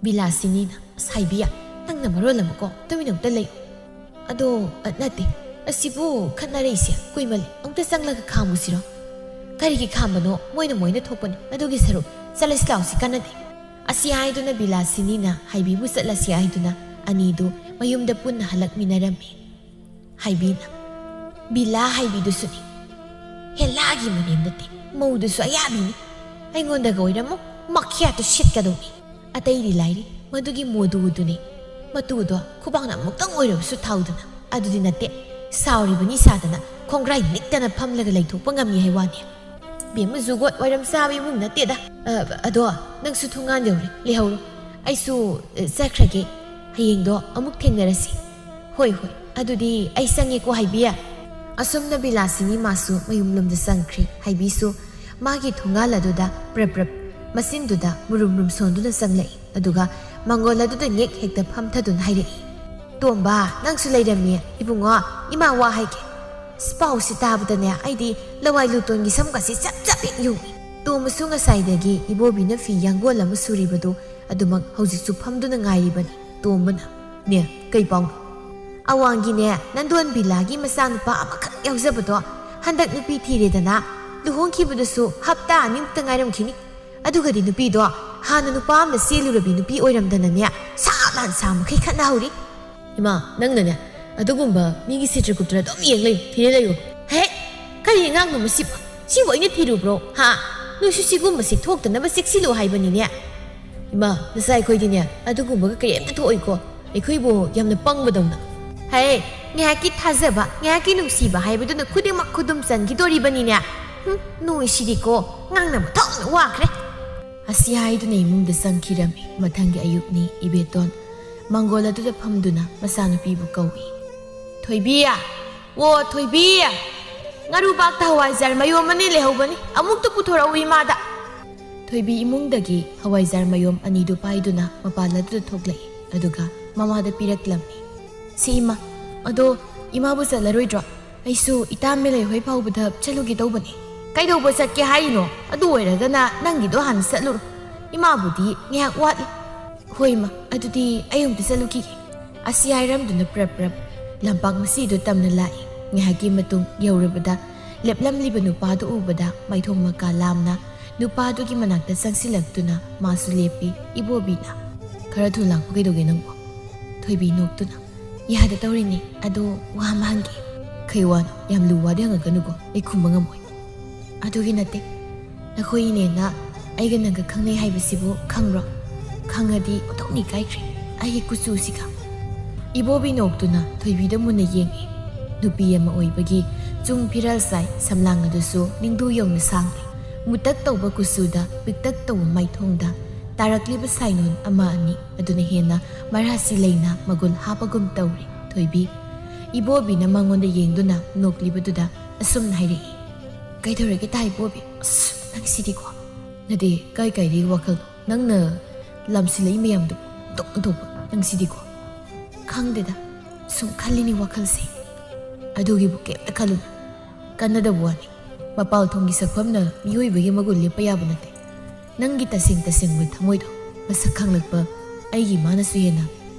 ꯕꯤꯂꯥꯁꯤꯅꯤꯅ, "ꯑꯁ ꯍꯥꯏꯕꯤ, ꯅꯪꯅ ꯃꯔꯣꯜ ꯑꯃꯀꯣ, ꯇꯨꯃꯤꯟ ꯑꯃꯨꯛꯇ ꯂꯩꯌꯨ꯫ ꯑꯗꯣ, ꯑ, ꯅꯠꯇꯦ, ꯑꯁꯤꯕꯨ ꯈꯠꯅꯔꯛꯏꯁꯦ ꯀꯨꯏꯃꯜꯂꯦ, ꯑꯃꯨꯛꯇ ꯆꯪꯂꯒ ꯈꯥꯝꯃꯨꯁꯤꯔꯣ? ꯀꯔꯤꯒꯤ ꯈꯥꯝꯕꯅꯣ? ꯃꯣꯏꯅ ꯃꯣꯏꯅ ꯊꯣꯛꯄꯅꯤ, ꯑꯗꯨꯒꯤ ꯁꯔꯨꯛ ꯆꯠꯂꯁꯤ ꯂꯥꯎꯁꯤ, ꯀꯥꯟꯅꯗꯦ꯫ ꯑꯁꯤ ꯍꯥꯏꯗꯨꯅ ꯕꯤꯂꯥꯁꯤꯅꯤꯅ ꯍꯥꯏꯕꯤꯕꯨ ꯆꯠꯂꯁꯤ ꯍꯥꯏꯗꯨꯅ ꯑꯅꯤꯗꯨ ꯃꯌꯨꯝꯗ ꯄꯨꯟꯅ ꯍꯜꯂꯛꯃꯤꯟꯅꯔꯝꯃꯤ꯫ ꯍꯥꯏꯕꯤꯅ, ꯕꯤꯂꯥ ꯍꯥꯏꯕꯤꯗꯨꯁꯨꯅꯤ꯫ ꯍꯦꯂꯥꯒꯤ ꯃꯅꯦꯝ ꯅꯠꯇꯦ, ꯃꯧꯗꯨꯁꯨ ꯑꯌꯥꯕꯤꯅꯤ꯫ ꯑꯩꯉꯣꯟꯗꯒ ꯑꯣꯏꯔꯝꯃꯨ, ꯃꯈ꯭ꯌꯥꯠꯇꯨ ꯁꯤꯠꯀꯗꯧꯅꯤ꯫ ꯑꯇꯩꯗꯤ ꯂꯥꯏꯔꯤ, ꯃꯗꯨꯒꯤ ꯃꯣꯗꯨꯗꯨꯅꯤ꯫ ꯃꯇꯨꯗꯣ ꯈꯨꯕꯥꯛꯅ ꯑꯃꯨꯛꯇꯪ ꯑꯣꯏꯔꯕꯁꯨ ꯊꯥꯎꯗꯅ꯫ ꯑꯗꯨꯗꯤ ꯅꯠꯇꯦ, ꯁꯥꯎꯔꯤꯕꯅꯤ ꯁꯥꯗꯅ ꯈꯣꯡꯒ꯭ꯔꯥꯏ ꯅꯤꯛꯇꯅ ꯐꯝꯂꯒ ꯂꯩꯊꯣꯛꯄ ꯉꯝꯃꯤ ꯍꯥꯏ ꯋꯥꯅꯤ꯫ ꯕꯦꯝꯃ ꯖꯨꯒꯣꯠ ꯋꯥꯏꯔꯝ ꯆꯥꯕ ꯏꯃꯨꯡ ꯅꯠꯇꯦꯗ꯫ ꯑ, ꯑꯗꯣ ꯅꯪꯁꯨ ꯊꯣꯡꯒꯥꯟ ꯌꯧꯔꯦ, ꯂꯩꯍꯧꯔꯣ꯫ ꯑꯩꯁꯨ, ꯑ, ꯆꯠꯈ꯭ꯔꯒꯦ꯫ ꯍꯌꯦꯡꯗꯣ ꯑꯃꯨꯛ ꯊꯦꯡꯅꯔꯁꯤ꯫ ꯍꯣꯏ, ꯍꯣꯏ, ꯑꯗꯨꯗꯤ ꯑꯩ ꯆꯪꯉꯦꯀꯣ, ꯍꯥꯏꯕꯤ꯫ ꯑꯁꯨꯝꯅ ꯕꯤꯂꯥꯁꯤꯅꯤ ꯃꯥꯁꯨ ꯃꯌꯨꯝꯂꯣꯝꯗ ꯆꯪꯈ꯭ꯔꯦ꯫ ꯍꯥꯏꯕꯤꯁꯨ ꯃꯥꯒꯤ ꯊꯣꯡꯒꯥꯜ ꯑꯗꯨꯗ ꯄ꯭ꯔꯞ ꯄ꯭ꯔꯞ ꯃꯆꯤꯟꯗꯨꯗ ꯃꯨꯔꯨꯝ ꯃꯨꯔꯨꯝ ꯁꯣꯟꯗꯨꯅ ꯆꯪꯂꯛꯏ꯫ ꯑꯗꯨꯒ ꯃꯪꯒꯣꯜ ꯑꯗꯨꯗ ꯉꯦꯛ ꯍꯦꯛꯇ ꯐꯝꯊꯗꯨꯅ ꯍꯥꯏꯔꯛꯏ, "ꯇꯣꯝꯕ, ꯅꯪꯁꯨ ꯂꯩꯔꯝꯃꯤ꯫ ꯏꯕꯨꯡꯉꯣ, ꯏꯃꯥ ꯋꯥ ꯍꯥꯏꯒꯦ꯫" ꯑꯁ, ꯄꯥꯎꯁꯤ ꯇꯥꯕꯗꯅꯦ, ꯑꯩꯗꯤ ꯂꯋꯥꯏ ꯂꯨꯇꯣꯟꯒꯤ ꯁꯝꯒꯁꯤ ꯆꯞ ꯆꯞ ꯍꯦꯛ ꯌꯨꯡꯏ꯫ ꯇꯣꯝꯕꯁꯨ ꯉꯁꯥꯏꯗꯒꯤ ꯏꯕꯣꯕꯤꯅ ꯐꯤ ꯌꯥꯡꯒꯣꯜ ꯑꯃ ꯁꯨꯔꯤꯕꯗꯨ ꯑꯗꯨꯃꯛ ꯍꯧꯖꯤꯛꯁꯨ ꯐꯝꯗꯨꯅ ꯉꯥꯏꯔꯤꯕꯅꯤ꯫ ꯇꯣꯝꯕꯅ, "ꯅꯦ, ꯀꯩ ꯄꯥꯎꯅꯣ?" "ꯑꯋꯥꯡꯒꯤꯅꯦ, ꯅꯟꯗꯣꯟ ꯕꯤꯂꯥꯒꯤ ꯃꯆꯥꯅꯨꯄꯥ ꯑꯃꯈꯛ ꯌꯥꯎꯖꯕꯗꯣ ꯍꯟꯗꯛ ꯅꯨꯄꯤ ꯊꯤꯔꯦꯗꯅ, ꯂꯨꯍꯣꯡꯈꯤꯕꯗꯨꯁꯨ ꯍꯞꯇꯥ ꯑꯅꯤꯃꯨꯛꯇ ꯉꯥꯏꯔꯝꯈꯤꯅꯤ꯫ ꯑꯗꯨꯒꯗꯤ ꯅꯨꯄꯤꯗꯣ ꯍꯥꯟꯅ ꯅꯨꯄꯥ ꯑꯃꯅ ꯆꯦꯜꯂꯨꯔꯕꯤ ꯅꯨꯄꯤ ꯑꯣꯏꯔꯝꯗꯅꯅꯦ, ꯁꯥ ꯂꯥꯟ ꯁꯥ ꯃꯈꯩ ꯈꯠꯅꯍꯧꯔꯤ꯫" "ꯏꯃꯥ, ꯅꯪꯅꯅꯦ ꯑꯗꯨꯒꯨꯝꯕ ꯃꯤꯒꯤ ꯁꯤꯇ꯭ꯔ ꯀꯨꯇ꯭ꯔ ꯑꯗꯨꯝ ꯌꯦꯡ ꯂꯩꯌꯨ, ꯊꯤꯔ ꯂꯩꯌꯨ꯫" "ꯍꯦ, ꯀꯔꯤ ꯑꯉꯥꯡꯅꯣ ꯃꯁꯤꯕꯣ? ꯁꯤꯕꯨ ꯑꯩꯅ ꯊꯤꯔꯨꯕ꯭ꯔꯣ? ꯍꯥ? ꯅꯣꯏꯁꯨ ꯁꯤꯒꯨꯝꯕꯁꯤ ꯊꯣꯛꯇꯅꯕ ꯆꯦꯛꯁꯤꯜꯂꯨ ꯍꯥꯏꯕꯅꯤꯅꯦ꯫" "ꯏꯃꯥ, ꯅꯆꯥ ꯑꯩꯈꯣꯏꯗꯤꯅꯦ ꯑꯗꯨꯒꯨꯝꯕꯒ ꯀꯔꯤꯝꯇ ꯊꯣꯛꯑꯣꯏꯀꯣ, ꯑꯩꯈꯣꯏꯕꯨ ꯌꯥꯝꯅ ꯄꯪꯕꯗꯧꯅ꯫" "ꯍꯦ, ꯉꯥꯏꯍꯥꯛꯀꯤ ꯊꯥꯖꯕ, ꯉꯥꯏꯍꯥꯛꯀꯤ ꯅꯨꯡꯁꯤꯕ ꯍꯥꯏꯕꯗꯨꯅ ꯈꯨꯗꯤꯡꯃꯛ ꯈꯨꯗꯨꯝ ꯆꯟꯈꯤꯗꯣꯔꯤꯕꯅꯤꯅꯦ꯫ ꯍꯨꯝ, ꯅꯣꯏꯁꯤꯗꯤꯀꯣ, ꯉꯥꯡꯅꯕ ꯊꯣꯛꯅ ꯋꯥꯈ꯭ꯔꯦ꯫" ꯑꯁꯤ ꯍꯥꯏꯗꯨꯅ ꯏꯃꯨꯡꯗ ꯆꯪꯈꯤꯔꯝꯃꯤ꯫ ꯃꯊꯪꯒꯤ ꯑꯌꯨꯛꯅꯤ꯫ ꯏꯕꯦꯇꯣꯟ ꯃꯪꯒꯣꯜ ꯑꯗꯨꯗ ꯐꯝꯗꯨꯅ ꯃꯆꯥꯅꯨꯄꯤꯕꯨ ꯀꯧꯏ꯫ "ꯊꯣꯏꯕꯤ! ꯑꯣ, ꯊꯣꯏꯕꯤ! ꯉꯥꯔꯨꯕꯥꯛꯇ ꯍꯋꯥꯏꯖꯥꯔ ꯃꯌꯣꯝ ꯑꯅꯤ ꯂꯩꯍꯧꯕꯅꯤ, ꯑꯃꯨꯛꯇ ꯄꯨꯊꯣꯔꯛꯎ ꯏꯃꯥꯗ꯫" ꯊꯣꯏꯕꯤ ꯏꯃꯨꯡꯗꯒꯤ ꯍꯋꯥꯏꯖꯥꯔ ꯃꯌꯣꯝ ꯑꯅꯤꯗꯨ ꯄꯥꯏꯗꯨꯅ ꯃꯄꯥꯜ ꯑꯗꯨꯗ ꯊꯣꯛꯂꯛꯏ, ꯑꯗꯨꯒ ꯃꯃꯥꯗ ꯄꯤꯔꯛꯂꯝꯃꯤ꯫ "ꯁꯤ ꯏꯃꯥ, ꯑꯗꯣ ꯏꯃꯥꯕꯨ ꯆꯠꯂꯔꯣꯏꯗ꯭ꯔꯣ? ꯑꯩꯁꯨ ꯏꯇꯥ ꯃꯦꯂꯩ ꯍꯣꯏ ꯐꯥꯎꯕꯗ ꯆꯠꯂꯨꯒꯦ ꯇꯧꯕꯅꯤ꯫" "ꯀꯩꯗꯧꯕ ꯆꯠꯀꯦ ꯍꯥꯏꯔꯤꯅꯣ? ꯑꯗꯨ ꯑꯣꯏꯔꯒꯅ ꯅꯪꯒꯤꯗꯣ ꯍꯥꯟꯅ ꯆꯠꯂꯨꯔꯣ꯫ ꯏꯃꯥꯕꯨꯗꯤ ꯉꯥꯏꯍꯥꯛ ꯋꯥꯠꯂꯤ꯫" "ꯍꯣꯏ ꯏꯃꯥ, ꯑꯗꯨꯗꯤ ꯑꯩ ꯑꯃꯨꯛꯇ ꯆꯠꯂꯨꯈꯤꯒꯦ"꯫ ꯑꯁꯤ ꯍꯥꯏꯔꯝꯗꯨꯅ ꯄ꯭ꯔꯞ ꯄ꯭ꯔꯞ ꯂꯝꯄꯥꯛ ꯃꯁꯤꯗꯨ ꯇꯝꯅ ꯂꯥꯛꯏ꯫ ꯉꯥꯏꯍꯥꯛꯀꯤ ꯃꯇꯨꯡ ꯌꯧꯔꯕꯗ ꯂꯦꯞꯂꯝꯂꯤꯕ ꯅꯨꯄꯥꯗꯨ ꯎꯕꯗ ꯃꯥꯏꯊꯣꯡ ꯃꯀꯥ ꯂꯥꯝꯅ ꯅꯨꯄꯥꯗꯨꯒꯤ ꯃꯅꯥꯛꯇ ꯆꯪꯁꯤꯜꯂꯛꯇꯨꯅ ꯃꯥꯁꯨ ꯂꯦꯞꯄꯤ꯫ ꯏꯕꯣꯕꯤꯅ, "ꯈꯔ ꯊꯨꯅ ꯂꯥꯛꯄ ꯀꯩꯗꯧꯒꯦ ꯅꯪꯕꯣ?" ꯊꯣꯏꯕꯤ ꯅꯣꯛꯇꯨꯅ, "ꯌꯥꯗ ꯇꯧꯔꯤꯅꯦ, ꯑꯗꯣ ꯋꯥ ꯑꯃ ꯍꯪꯒꯦ"꯫ "ꯀꯩ ꯋꯥꯅꯣ? ꯌꯥꯝ ꯂꯨꯕ ꯋꯥꯗꯤ ꯍꯪꯉꯛꯀꯅꯨꯀꯣ, ꯑꯩ ꯈꯨꯝꯕ ꯉꯝꯃꯣꯏ"꯫ "ꯑꯗꯨꯒꯤ ꯅꯠꯇꯦ, ꯅꯈꯣꯏ ꯏꯅꯦꯅ ꯑꯩꯒ ꯅꯪꯒ ꯈꯪꯅꯩ ꯍꯥꯏꯕꯁꯤꯕꯨ ꯈꯪꯕ꯭ꯔꯣ? ꯈꯪꯉꯗꯤ ꯑꯣꯟꯊꯣꯛꯅ ꯏꯀꯥꯏꯈ꯭ꯔꯦ, ꯑꯩꯒꯤ ꯀꯨꯆꯨꯁꯤꯒ"꯫ ꯏꯕꯣꯕꯤ ꯅꯣꯛꯇꯨꯅ ꯊꯣꯏꯕꯤꯗ ꯃꯨꯟꯅ ꯌꯦꯡꯉꯤ꯫ ꯅꯨꯄꯤ ꯑꯃ ꯑꯣꯏꯕꯒꯤ ꯆꯨꯡ ꯐꯤꯔꯥꯜ ꯆꯥꯏ, ꯁꯝꯂꯥꯡ ꯑꯗꯨꯁꯨ ꯅꯤꯡꯗꯨ ꯌꯧꯅ ꯁꯥꯡꯂꯤ꯫ ꯃꯨꯇꯛ ꯇꯧꯕ ꯀꯨꯆꯨꯗ ꯄꯤꯛꯇꯛ ꯇꯧꯕ ꯃꯥꯏꯊꯣꯡꯗ ꯇꯥꯔꯛꯂꯤꯕ ꯁꯥꯏꯅꯣꯟ ꯑꯃ ꯑꯅꯤ ꯑꯗꯨꯅ ꯍꯦꯟꯅ ꯃꯔꯥꯁꯤ ꯂꯩꯅ ꯃꯒꯨꯟ ꯍꯥꯞꯄꯒꯨꯝ ꯇꯧꯔꯤ꯫ ꯊꯣꯏꯕꯤ, ꯏꯕꯣꯕꯤꯅ ꯃꯉꯣꯟꯗ ꯌꯦꯡꯗꯨꯅ ꯅꯣꯛꯂꯤꯕꯗꯨꯗ ꯑꯁꯨꯝꯅ ꯍꯥꯏꯔꯛꯏ, "ꯀꯩꯗꯧꯔꯒꯦ ꯇꯥ ꯏꯕꯣꯕꯤ? ꯑꯁ, ꯅꯪꯁꯤꯗꯤꯀꯣ"꯫ "ꯅꯗꯦ, ꯀꯥꯏ ꯀꯥꯏꯗꯒꯤ ꯋꯥꯈꯜꯅꯣ? ꯅꯪꯅ ꯂꯝꯁꯤꯜꯂꯛꯏ ꯃꯌꯥꯝꯗꯣ ꯑꯣꯟꯊꯣꯛ ꯑꯣꯟꯊꯣꯛꯄ, ꯅꯪꯁꯤꯗꯤꯀꯣ"꯫ "ꯈꯪꯗꯦꯗ, ꯁꯨꯝ ꯈꯜꯂꯤꯅꯤ ꯋꯥꯈꯜꯁꯦ"꯫ "ꯑꯗꯨꯒꯤꯕꯨ ꯀꯩꯝꯇ ꯈꯜꯂꯨꯅꯨ, ꯀꯥꯟꯅꯗꯕ ꯋꯥꯅꯤ꯫ ꯃꯄꯥꯜ ꯊꯣꯡꯒꯤ ꯁꯛꯐꯝꯅ ꯃꯤꯑꯣꯏꯕꯒꯤ ꯃꯒꯨꯟ ꯂꯦꯞꯄ ꯌꯥꯕ ꯅꯠꯇꯦ꯫ ꯅꯪꯒꯤ ꯇꯁꯦꯡ ꯇꯁꯦꯡꯕ ꯊꯃꯣꯏꯗꯣ ꯃꯁꯛ ꯈꯪꯂꯛꯄ ꯑꯩꯒꯤ ꯏꯃꯥꯅꯁꯨ ꯍꯦꯟꯅ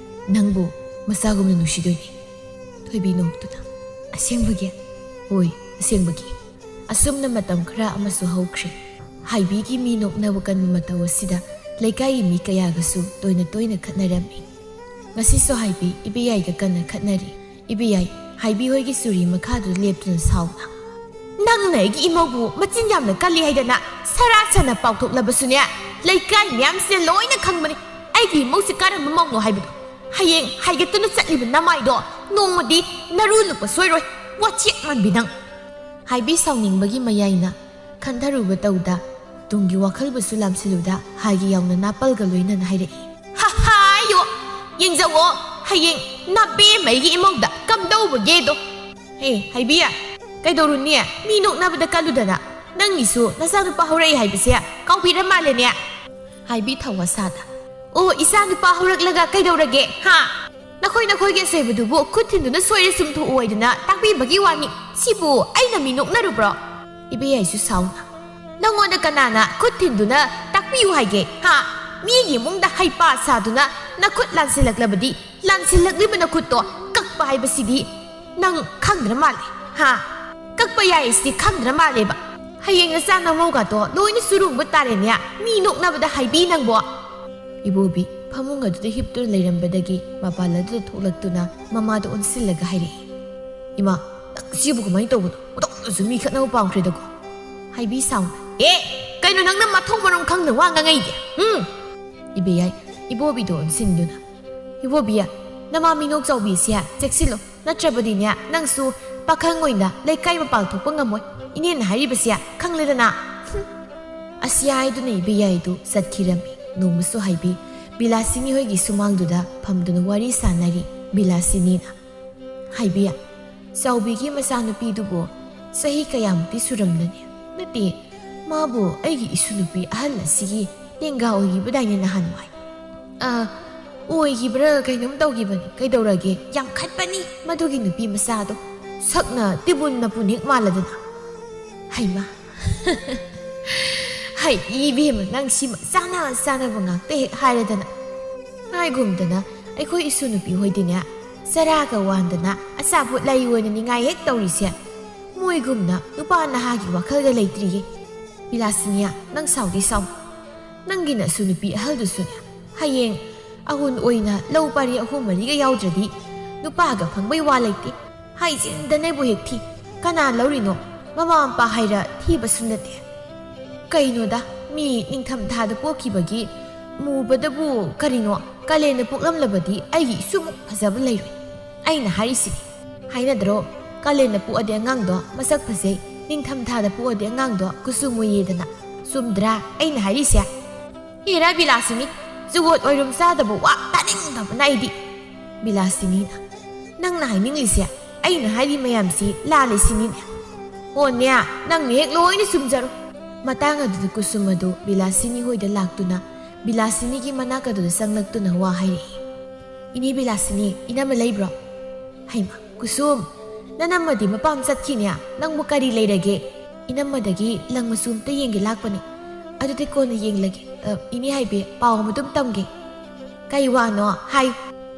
ꯅꯪꯕꯨ ꯃꯆꯥꯒꯨꯝꯅ ꯅꯨꯡꯁꯤꯗꯣꯏꯅꯤ"꯫ ꯊꯣꯏꯕꯤ ꯅꯣꯛꯇꯨꯅ, "ꯑꯁꯦꯡꯕꯒꯤ?" "ꯍꯣꯏ, ꯑꯁꯦꯡꯕꯒꯤ"꯫ ꯑꯁꯨꯝꯅ ꯃꯇꯝ ꯈꯔ ꯑꯃꯁꯨ ꯍꯧꯈ꯭ꯔꯦ꯫ ꯍꯥꯏꯕꯤꯒꯤ ꯃꯤ ꯅꯣꯛꯅꯕ ꯀꯟꯕ ꯃꯇꯧ ꯑꯁꯤꯗ ꯂꯩꯀꯥꯏꯒꯤ ꯃꯤ ꯀꯌꯥꯒꯁꯨ ꯇꯣꯏꯅ ꯇꯣꯏꯅ ꯈꯠꯅꯔꯝꯃꯤ꯫ ꯉꯁꯤꯁꯨ ꯍꯥꯏꯕꯤ ꯏꯕꯦꯌꯥꯏꯒ ꯀꯟꯅ ꯈꯠꯅꯔꯤ꯫ ꯏꯕꯦꯌꯥꯏ, ꯍꯥꯏꯕꯤ ꯍꯣꯏꯒꯤ ꯆꯨꯔꯤ ꯃꯈꯥꯗꯨꯗ ꯂꯦꯞꯇꯨꯅ ꯁꯥꯎꯅ, "ꯅꯪꯅ ꯑꯩꯒꯤ ꯏꯃꯧꯕꯨ ꯃꯆꯤꯟ ꯌꯥꯝꯅ ꯀꯜꯂꯤ ꯍꯥꯏꯗꯅ ꯁꯔꯥ ꯁꯟꯅ ꯄꯥꯎꯊꯣꯛꯂꯕꯁꯨꯅꯦ, ꯂꯩꯀꯥꯏ ꯃꯌꯥꯝꯁꯤꯅ ꯂꯣꯏꯅ ꯈꯪꯕꯅꯤ ꯑꯩꯒꯤ ꯏꯃꯧꯁꯤ ꯀꯔꯝꯕ ꯃꯧꯅꯣ ꯍꯥꯏꯕꯗꯣ꯫ ꯍꯌꯦꯡ ꯍꯥꯏꯒꯠꯇꯨꯅ ꯆꯠꯂꯤꯕ ꯅꯃꯥꯏꯗꯣ ꯅꯣꯡꯃꯗꯤ ꯅꯔꯨ ꯂꯨꯛꯄ ꯁꯣꯏꯔꯣꯏ, ꯋꯥꯆꯦꯠ ꯃꯥꯟꯕꯤ ꯅꯪ"꯫ ꯍꯥꯏꯕꯤ ꯁꯥꯎꯅꯤꯡꯕꯒꯤ ꯃꯌꯥꯏꯅ ꯈꯟꯊꯔꯨꯕ ꯇꯧꯗ, ꯇꯨꯡꯒꯤ ꯋꯥꯈꯜꯕꯨꯁꯨ ꯂꯥꯝꯁꯤꯜꯂꯨꯗ ꯍꯥꯏꯒꯤ ꯌꯥꯎꯅ ꯅꯥꯄꯜꯒ ꯂꯣꯏꯅꯅ ꯍꯥꯏꯔꯛꯏ, "ꯍꯥ ꯍꯥ, ꯌꯣ, ꯌꯦꯡꯖꯧꯑꯣ, ꯍꯌꯦꯡ ꯅꯥꯕꯦꯝꯃꯩꯒꯤ ꯏꯃꯧꯗ ꯀꯝꯗꯧꯕꯒꯦꯗꯣ"꯫ "ꯍꯦ, ꯍꯥꯏꯕꯤ, ꯀꯩꯗꯧꯔꯨꯅꯤ? ꯃꯤ ꯅꯣꯛꯅꯕꯗ ꯀꯜꯂꯨꯗꯅ꯫ ꯅꯪꯒꯤꯁꯨ ꯅꯆꯥꯅꯨꯄꯥ ꯍꯧꯔꯛꯏ ꯍꯥꯏꯕꯁꯦ ꯀꯥꯎꯕꯤꯔ ꯃꯥꯜꯂꯦꯅꯦ"꯫ ꯍꯥꯏꯕꯤ ꯊꯧꯋꯥ ꯁꯥꯗ, "ꯑꯣ, ꯏꯆꯥ ꯅꯨꯄꯥ ꯍꯧꯔꯛꯂꯒ ꯀꯩꯗꯧꯔꯒꯦ, ꯍꯥ? ꯅꯈꯣꯏ ꯅꯈꯣꯏꯒꯤ ꯑꯁꯣꯏꯕꯗꯨꯕꯨ ꯈꯨꯠ ꯊꯤꯟꯗꯨꯅ ꯁꯣꯏꯔꯦ ꯆꯨꯝꯊꯣꯛꯎ ꯍꯥꯏꯗꯅ ꯇꯥꯛꯄꯤꯕꯒꯤ ꯋꯥꯅꯤ꯫ ꯁꯤꯕꯨ ꯑꯩꯅ ꯃꯤ ꯅꯣꯛꯅꯔꯨꯕ꯭ꯔꯣ?" ꯏꯕꯦꯌꯥꯏꯁꯨ ꯁꯥꯎꯅ, "ꯅꯪꯉꯣꯟꯗ ꯀꯅꯥꯅ ꯈꯨꯠ ꯊꯤꯟꯗꯨꯅ ꯇꯥꯛꯄꯤꯌꯨ ꯍꯥꯏꯒꯦ, ꯍꯥ? ꯃꯤꯒꯤ ꯏꯃꯨꯡꯗ ꯍꯩꯄꯥ ꯁꯥꯗꯨꯅ ꯅꯈꯨꯠ ꯂꯥꯟꯁꯤꯜꯂꯛꯂꯕꯗꯤ, ꯂꯥꯟꯁꯤꯜꯂꯛꯂꯤꯕ ꯅꯈꯨꯠꯇꯣ ꯀꯛꯄ ꯍꯥꯏꯕꯁꯤꯗꯤ ꯅꯪ ꯈꯪꯗ꯭ꯔ ꯃꯥꯜꯂꯦ, ꯍꯥ? ꯀꯛꯄ ꯌꯥꯏꯁꯤ ꯈꯪꯗ꯭ꯔ ꯃꯥꯜꯂꯦꯕ꯫ ꯍꯌꯦꯡ ꯅꯆꯥ ꯅꯃꯧꯒꯗꯣ ꯂꯣꯏꯅ ꯆꯨꯔꯨꯡꯕ ꯇꯥꯔꯦꯅꯦ, ꯃꯤ ꯅꯣꯛꯅꯕꯗ ꯍꯥꯏꯕꯤ ꯅꯪꯕꯣ꯫ ꯏꯕꯣꯕꯤ ꯐꯃꯨꯡ ꯑꯗꯨꯗ ꯍꯤꯞꯇꯨꯅ ꯂꯩꯔꯝꯕꯗꯒꯤ ꯃꯄꯥꯟ ꯑꯗꯨꯗ ꯊꯣꯛꯂꯛꯇꯨꯅ ꯃꯃꯥꯗ ꯑꯣꯟꯁꯤꯜꯂꯒ ꯍꯥꯏꯔꯛꯏ, "ꯏꯃꯥ, ꯅꯪ ꯁꯤꯕꯨ ꯀꯃꯥꯏꯅ ꯇꯧꯕꯅꯣ? ꯃꯇꯧꯗꯁꯨ ꯃꯤ ꯈꯠꯅꯕ ꯄꯥꯝꯈ꯭ꯔꯦꯗꯀꯣ?" ꯍꯥꯏꯕꯤ ꯁꯥꯎꯅ, "ꯑꯦ, ꯀꯩꯅꯣ ꯅꯪꯅ ꯃꯊꯣꯡ ꯃꯔꯝ ꯈꯪꯗ ꯋꯥ ꯉꯥꯡꯉꯛꯏꯗꯤ? ꯎꯝ?" ꯏꯕꯦꯌꯥꯏ ꯏꯕꯣꯕꯤꯗꯣ ꯑꯣꯟꯁꯤꯟꯗꯨꯅ, "ꯏꯕꯣꯕꯤ, ꯅꯃꯥ ꯃꯤꯅꯣꯛ ꯆꯥꯎꯕꯤꯁꯦ ꯆꯦꯛꯁꯤꯜꯂꯨ, ꯅꯠꯇ꯭ꯔꯕꯗꯤꯅꯦ ꯅꯪꯁꯨ ꯄꯥꯈꯪ ꯑꯣꯏꯅ ꯂꯩꯀꯥꯏ ꯃꯄꯥꯜ ꯊꯣꯛꯄ ꯉꯝꯃꯣꯏ꯫ ꯏꯅꯦꯅ ꯍꯥꯏꯔꯤꯕꯁꯦ ꯈꯪꯂꯦꯗꯅ?" ꯍꯨꯝ꯫ ꯑꯁꯤ ꯍꯥꯏꯗꯨꯅ ꯏꯕꯦꯌꯥꯏꯗꯨ ꯆꯠꯈꯤꯔꯝꯃꯤ꯫ ꯅꯣꯡꯃꯁꯨ ꯍꯥꯏꯕꯤ ꯕꯤꯂꯥꯁꯤꯅꯤ ꯍꯣꯏꯒꯤ ꯁꯨꯃꯥꯡꯗꯨꯗ ꯐꯝꯗꯨꯅ ꯋꯥꯔꯤ ꯁꯥꯟꯅꯔꯤ ꯕꯤꯂꯥꯁꯤꯅꯤꯅ꯫ "ꯍꯥꯏꯕꯤ, ꯆꯥꯎꯕꯤꯒꯤ ꯃꯆꯥꯅꯨꯄꯤꯗꯨꯕꯨ ꯆꯍꯤ ꯀꯌꯥꯃꯨꯛꯇꯤ ꯁꯨꯔꯝꯂꯅꯤ? ꯅꯠꯇꯦ, ꯃꯥꯕꯨ ꯑꯩꯒꯤ ꯏꯁꯨ ꯅꯨꯄꯤ ꯑꯍꯜ ꯑꯁꯤꯒꯤ ꯂꯦꯡꯒꯥ ꯑꯣꯏꯈꯤꯕꯗꯥꯏꯅꯦ ꯅꯍꯥꯟꯋꯥꯏ?" "ꯑ, ꯑꯣꯏꯈꯤꯕ꯭ꯔꯥ ꯀꯩꯅꯣꯝ ꯇꯧꯈꯤꯕꯅꯤ꯫ ꯀꯩꯗꯧꯔꯒꯦ? ꯌꯥꯝ ꯈꯠꯄꯅꯤ ꯃꯗꯨꯒꯤ ꯅꯨꯄꯤ ꯃꯆꯥꯗꯣ꯫ ꯁꯛꯅ ꯇꯤꯕꯨꯟ ꯃꯄꯨꯟ ꯍꯦꯛ ꯃꯥꯜꯂꯗꯅ꯫ ꯍꯩꯃꯥ!" "ꯍꯩ, ꯏꯕꯦꯝꯃ, ꯅꯪ ꯁꯤꯃ ꯆꯥꯅ ꯆꯥꯅꯕ ꯉꯥꯛꯇ ꯍꯦꯛ ꯍꯥꯏꯔꯗꯅ꯫ ꯍꯥꯏꯒꯨꯝꯗꯅ ꯑꯩꯈꯣꯏ ꯏꯁꯨ ꯅꯨꯄꯤ ꯍꯣꯏꯗꯤꯅꯦ, ꯆꯔꯥꯒ ꯋꯥꯟꯗꯅ ꯑꯆꯥꯄꯣꯠ ꯂꯩꯌꯣꯅ ꯅꯤꯡꯉꯥꯏ ꯍꯦꯛ ꯇꯧꯔꯤꯁꯦ꯫ ꯃꯣꯏꯒꯨꯝꯅ ꯅꯨꯄꯥ ꯅꯍꯥꯒꯤ ꯋꯥꯈꯜꯒ ꯂꯩꯇ꯭ꯔꯤꯌꯦ꯫ ꯕꯤꯂꯥꯁꯤꯅꯤꯌꯥ, ꯅꯪ ꯁꯥꯎꯗꯤ ꯁꯥꯎ꯫ ꯅꯪꯒꯤ ꯅꯁꯨ ꯅꯨꯄꯤ ꯑꯍꯜꯗꯨꯁꯨꯅꯦ, ꯍꯌꯦꯡ ꯑꯍꯨꯟ ꯑꯣꯏꯅ ꯂꯧ ꯄꯔꯤ ꯑꯍꯨꯝ ꯃꯔꯤꯒ ꯌꯥꯎꯗ꯭ꯔꯗꯤ ꯅꯨꯄꯥꯒ ꯐꯪꯕꯩ ꯋꯥ ꯂꯩꯇꯦ꯫ ꯍꯥꯏꯖꯤꯟꯗꯅꯕꯨ ꯍꯦꯛ ꯊꯤ꯫ ꯀꯅꯥ ꯂꯧꯔꯤꯅꯣ? ꯃꯃꯥ ꯃꯄꯥ ꯍꯥꯏꯔ ꯊꯤꯕꯁꯨ ꯅꯠꯇꯦ꯫ ꯀꯩꯅꯣꯗ, ꯃꯤ ꯅꯤꯡꯊꯝ ꯊꯥꯗ ꯄꯣꯛꯈꯤꯕꯒꯤ ꯃꯨꯕꯗꯕꯨ ꯀꯔꯤꯅꯣ? ꯀꯥꯂꯦꯟꯗ ꯄꯣꯛꯂꯝꯂꯕꯗꯤ ꯑꯩꯒꯤ ꯏꯁꯨꯃꯨꯛ ꯐꯖꯕ ꯂꯩꯔꯣꯏ꯫ ꯑꯩꯅ ꯍꯥꯏꯔꯤꯁꯤꯅꯤ꯫ ꯍꯥꯏꯅꯗ꯭ꯔꯣ? ꯀꯥꯂꯦꯟꯗ ꯄꯣꯛꯑꯗꯤ ꯑꯉꯥꯡꯗꯣ ꯃꯁꯛ ꯐꯖꯩ, ꯅꯤꯡꯊꯝ ꯊꯥꯗ ꯄꯣꯛꯑꯗꯤ ꯑꯉꯥꯡꯗꯣ ꯀꯨꯆꯨ ꯃꯨꯏꯌꯦꯗꯅ꯫ ꯆꯨꯝꯗ꯭ꯔꯥ ꯑꯩꯅ ꯍꯥꯏꯔꯤꯁꯦ?" "ꯍꯦꯔꯥ ꯕꯤꯂꯥꯁꯤꯅꯤ, ꯖꯨꯒꯣꯠ ꯑꯣꯏꯔꯨꯝ ꯆꯥꯗꯕ ꯋꯥ ꯇꯥꯅꯤꯡꯗꯕꯅ ꯑꯩꯗꯤ!" ꯕꯤꯂꯥꯁꯤꯅꯤꯅ, "ꯅꯪꯅ ꯍꯥꯏꯅꯤꯡꯂꯤꯁꯦ ꯑꯩꯅ ꯍꯥꯏꯔꯤ ꯃꯌꯥꯝꯁꯤ ꯂꯥꯜꯂꯦ ꯁꯤꯅꯤꯅꯦ?" "ꯑꯣꯅꯦ, ꯅꯪꯅ ꯍꯦꯛ ꯂꯣꯏꯅ ꯆꯨꯝꯖꯔꯣ!" ꯃꯇꯥꯡ ꯑꯗꯨꯗ ꯀꯨꯁꯨꯝ ꯑꯗꯨ ꯕꯤꯂꯥꯁꯤꯅꯤ ꯍꯣꯏꯗ ꯂꯥꯛꯇꯨꯅ ꯕꯤꯂꯥꯁꯤꯅꯤꯒꯤ ꯃꯅꯥꯛ ꯑꯗꯨꯗ ꯆꯪꯂꯛꯇꯨꯅ ꯋꯥ ꯍꯥꯏꯔꯛꯏ꯫ "ꯏꯅꯦ ꯕꯤꯂꯥꯁꯤꯅꯤ, ꯏꯅꯝꯃ ꯂꯩꯕ꯭ꯔꯣ?" "ꯍꯩꯃꯥ, ꯀꯨꯁꯨꯝ, ꯅꯅꯝꯃꯗꯤ ꯃꯄꯥꯝ ꯆꯠꯈꯤꯅꯦ, ꯅꯪꯕꯨ ꯀꯔꯤ ꯂꯩꯔꯒꯦ?" "ꯏꯅꯝꯃꯗꯒꯤ ꯂꯪ ꯃꯆꯨ ꯑꯝꯇ ꯌꯦꯡꯒꯦ ꯂꯥꯛꯄꯅꯤ꯫ ꯑꯗꯨꯗꯤ ꯀꯣꯟꯅ ꯌꯦꯡꯂꯒꯦ꯫ ꯑ, ꯏꯅꯦ ꯍꯥꯏꯕꯤ, ꯄꯥꯎ ꯑꯃꯇꯪ ꯇꯝꯒꯦ꯫ ꯀꯩ ꯋꯥꯅꯣ? ꯍꯥꯏ꯫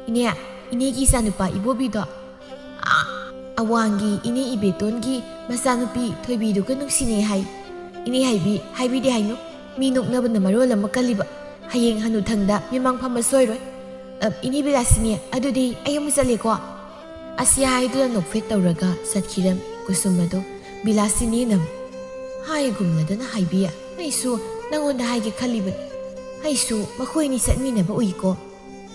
ꯏꯅꯦ, ꯏꯅꯦꯒꯤ ꯏꯆꯥꯅꯨꯄꯥ ꯏꯕꯣꯕꯤꯗꯣ, ꯑ, ꯑꯋꯥꯡꯒꯤ ꯏꯅꯦ ꯏꯕꯦꯇꯣꯟꯒꯤ ꯃꯆꯥꯅꯨꯄꯤ ꯊꯣꯏꯕꯤꯗꯨꯒ ꯅꯨꯡꯁꯤꯅꯩ ꯍꯥꯏ꯫ ꯏꯅꯦ ꯍꯥꯏꯕꯤ, ꯍꯥꯏꯕꯤꯗꯦ ꯍꯥꯏꯅꯨ꯫ ꯃꯤ ꯅꯣꯛꯅꯕꯅ ꯃꯔꯣꯜ ꯑꯃ ꯀꯜꯂꯤꯕ꯫ ꯍꯌꯦꯡ ꯍꯅꯨꯊꯪꯗ ꯃꯤꯃꯥꯡ ꯐꯝꯕ ꯁꯣꯏꯔꯣꯏ꯫ ꯑ, ꯏꯅꯦ ꯕꯤꯂꯥꯁꯤꯅꯤ, ꯑꯗꯨꯗꯤ ꯑꯩ ꯑꯃꯨꯛ ꯆꯠꯂꯦꯀꯣ꯫ ꯑꯁꯤ ꯍꯥꯏꯗꯨꯅ ꯅꯣꯛꯐꯦꯠ ꯇꯧꯔꯒ ꯆꯠꯈꯤꯔꯝꯃꯤ ꯀꯨꯁꯨꯝ ꯑꯗꯨ꯫ ꯕꯤꯂꯥꯁꯤꯅꯤꯅ ꯑꯃꯨꯛ, ꯍꯥꯏꯒꯨꯝꯂꯗꯅ ꯍꯥꯏꯕꯤ, ꯑꯩꯁꯨ ꯅꯪꯉꯣꯟꯗ ꯍꯥꯏꯒꯦ ꯈꯜꯂꯤꯕꯅꯤ꯫ ꯑꯩꯁꯨ ꯃꯈꯣꯏꯅꯤ ꯆꯠꯃꯤꯟꯅꯕ ꯎꯏꯀꯣ꯫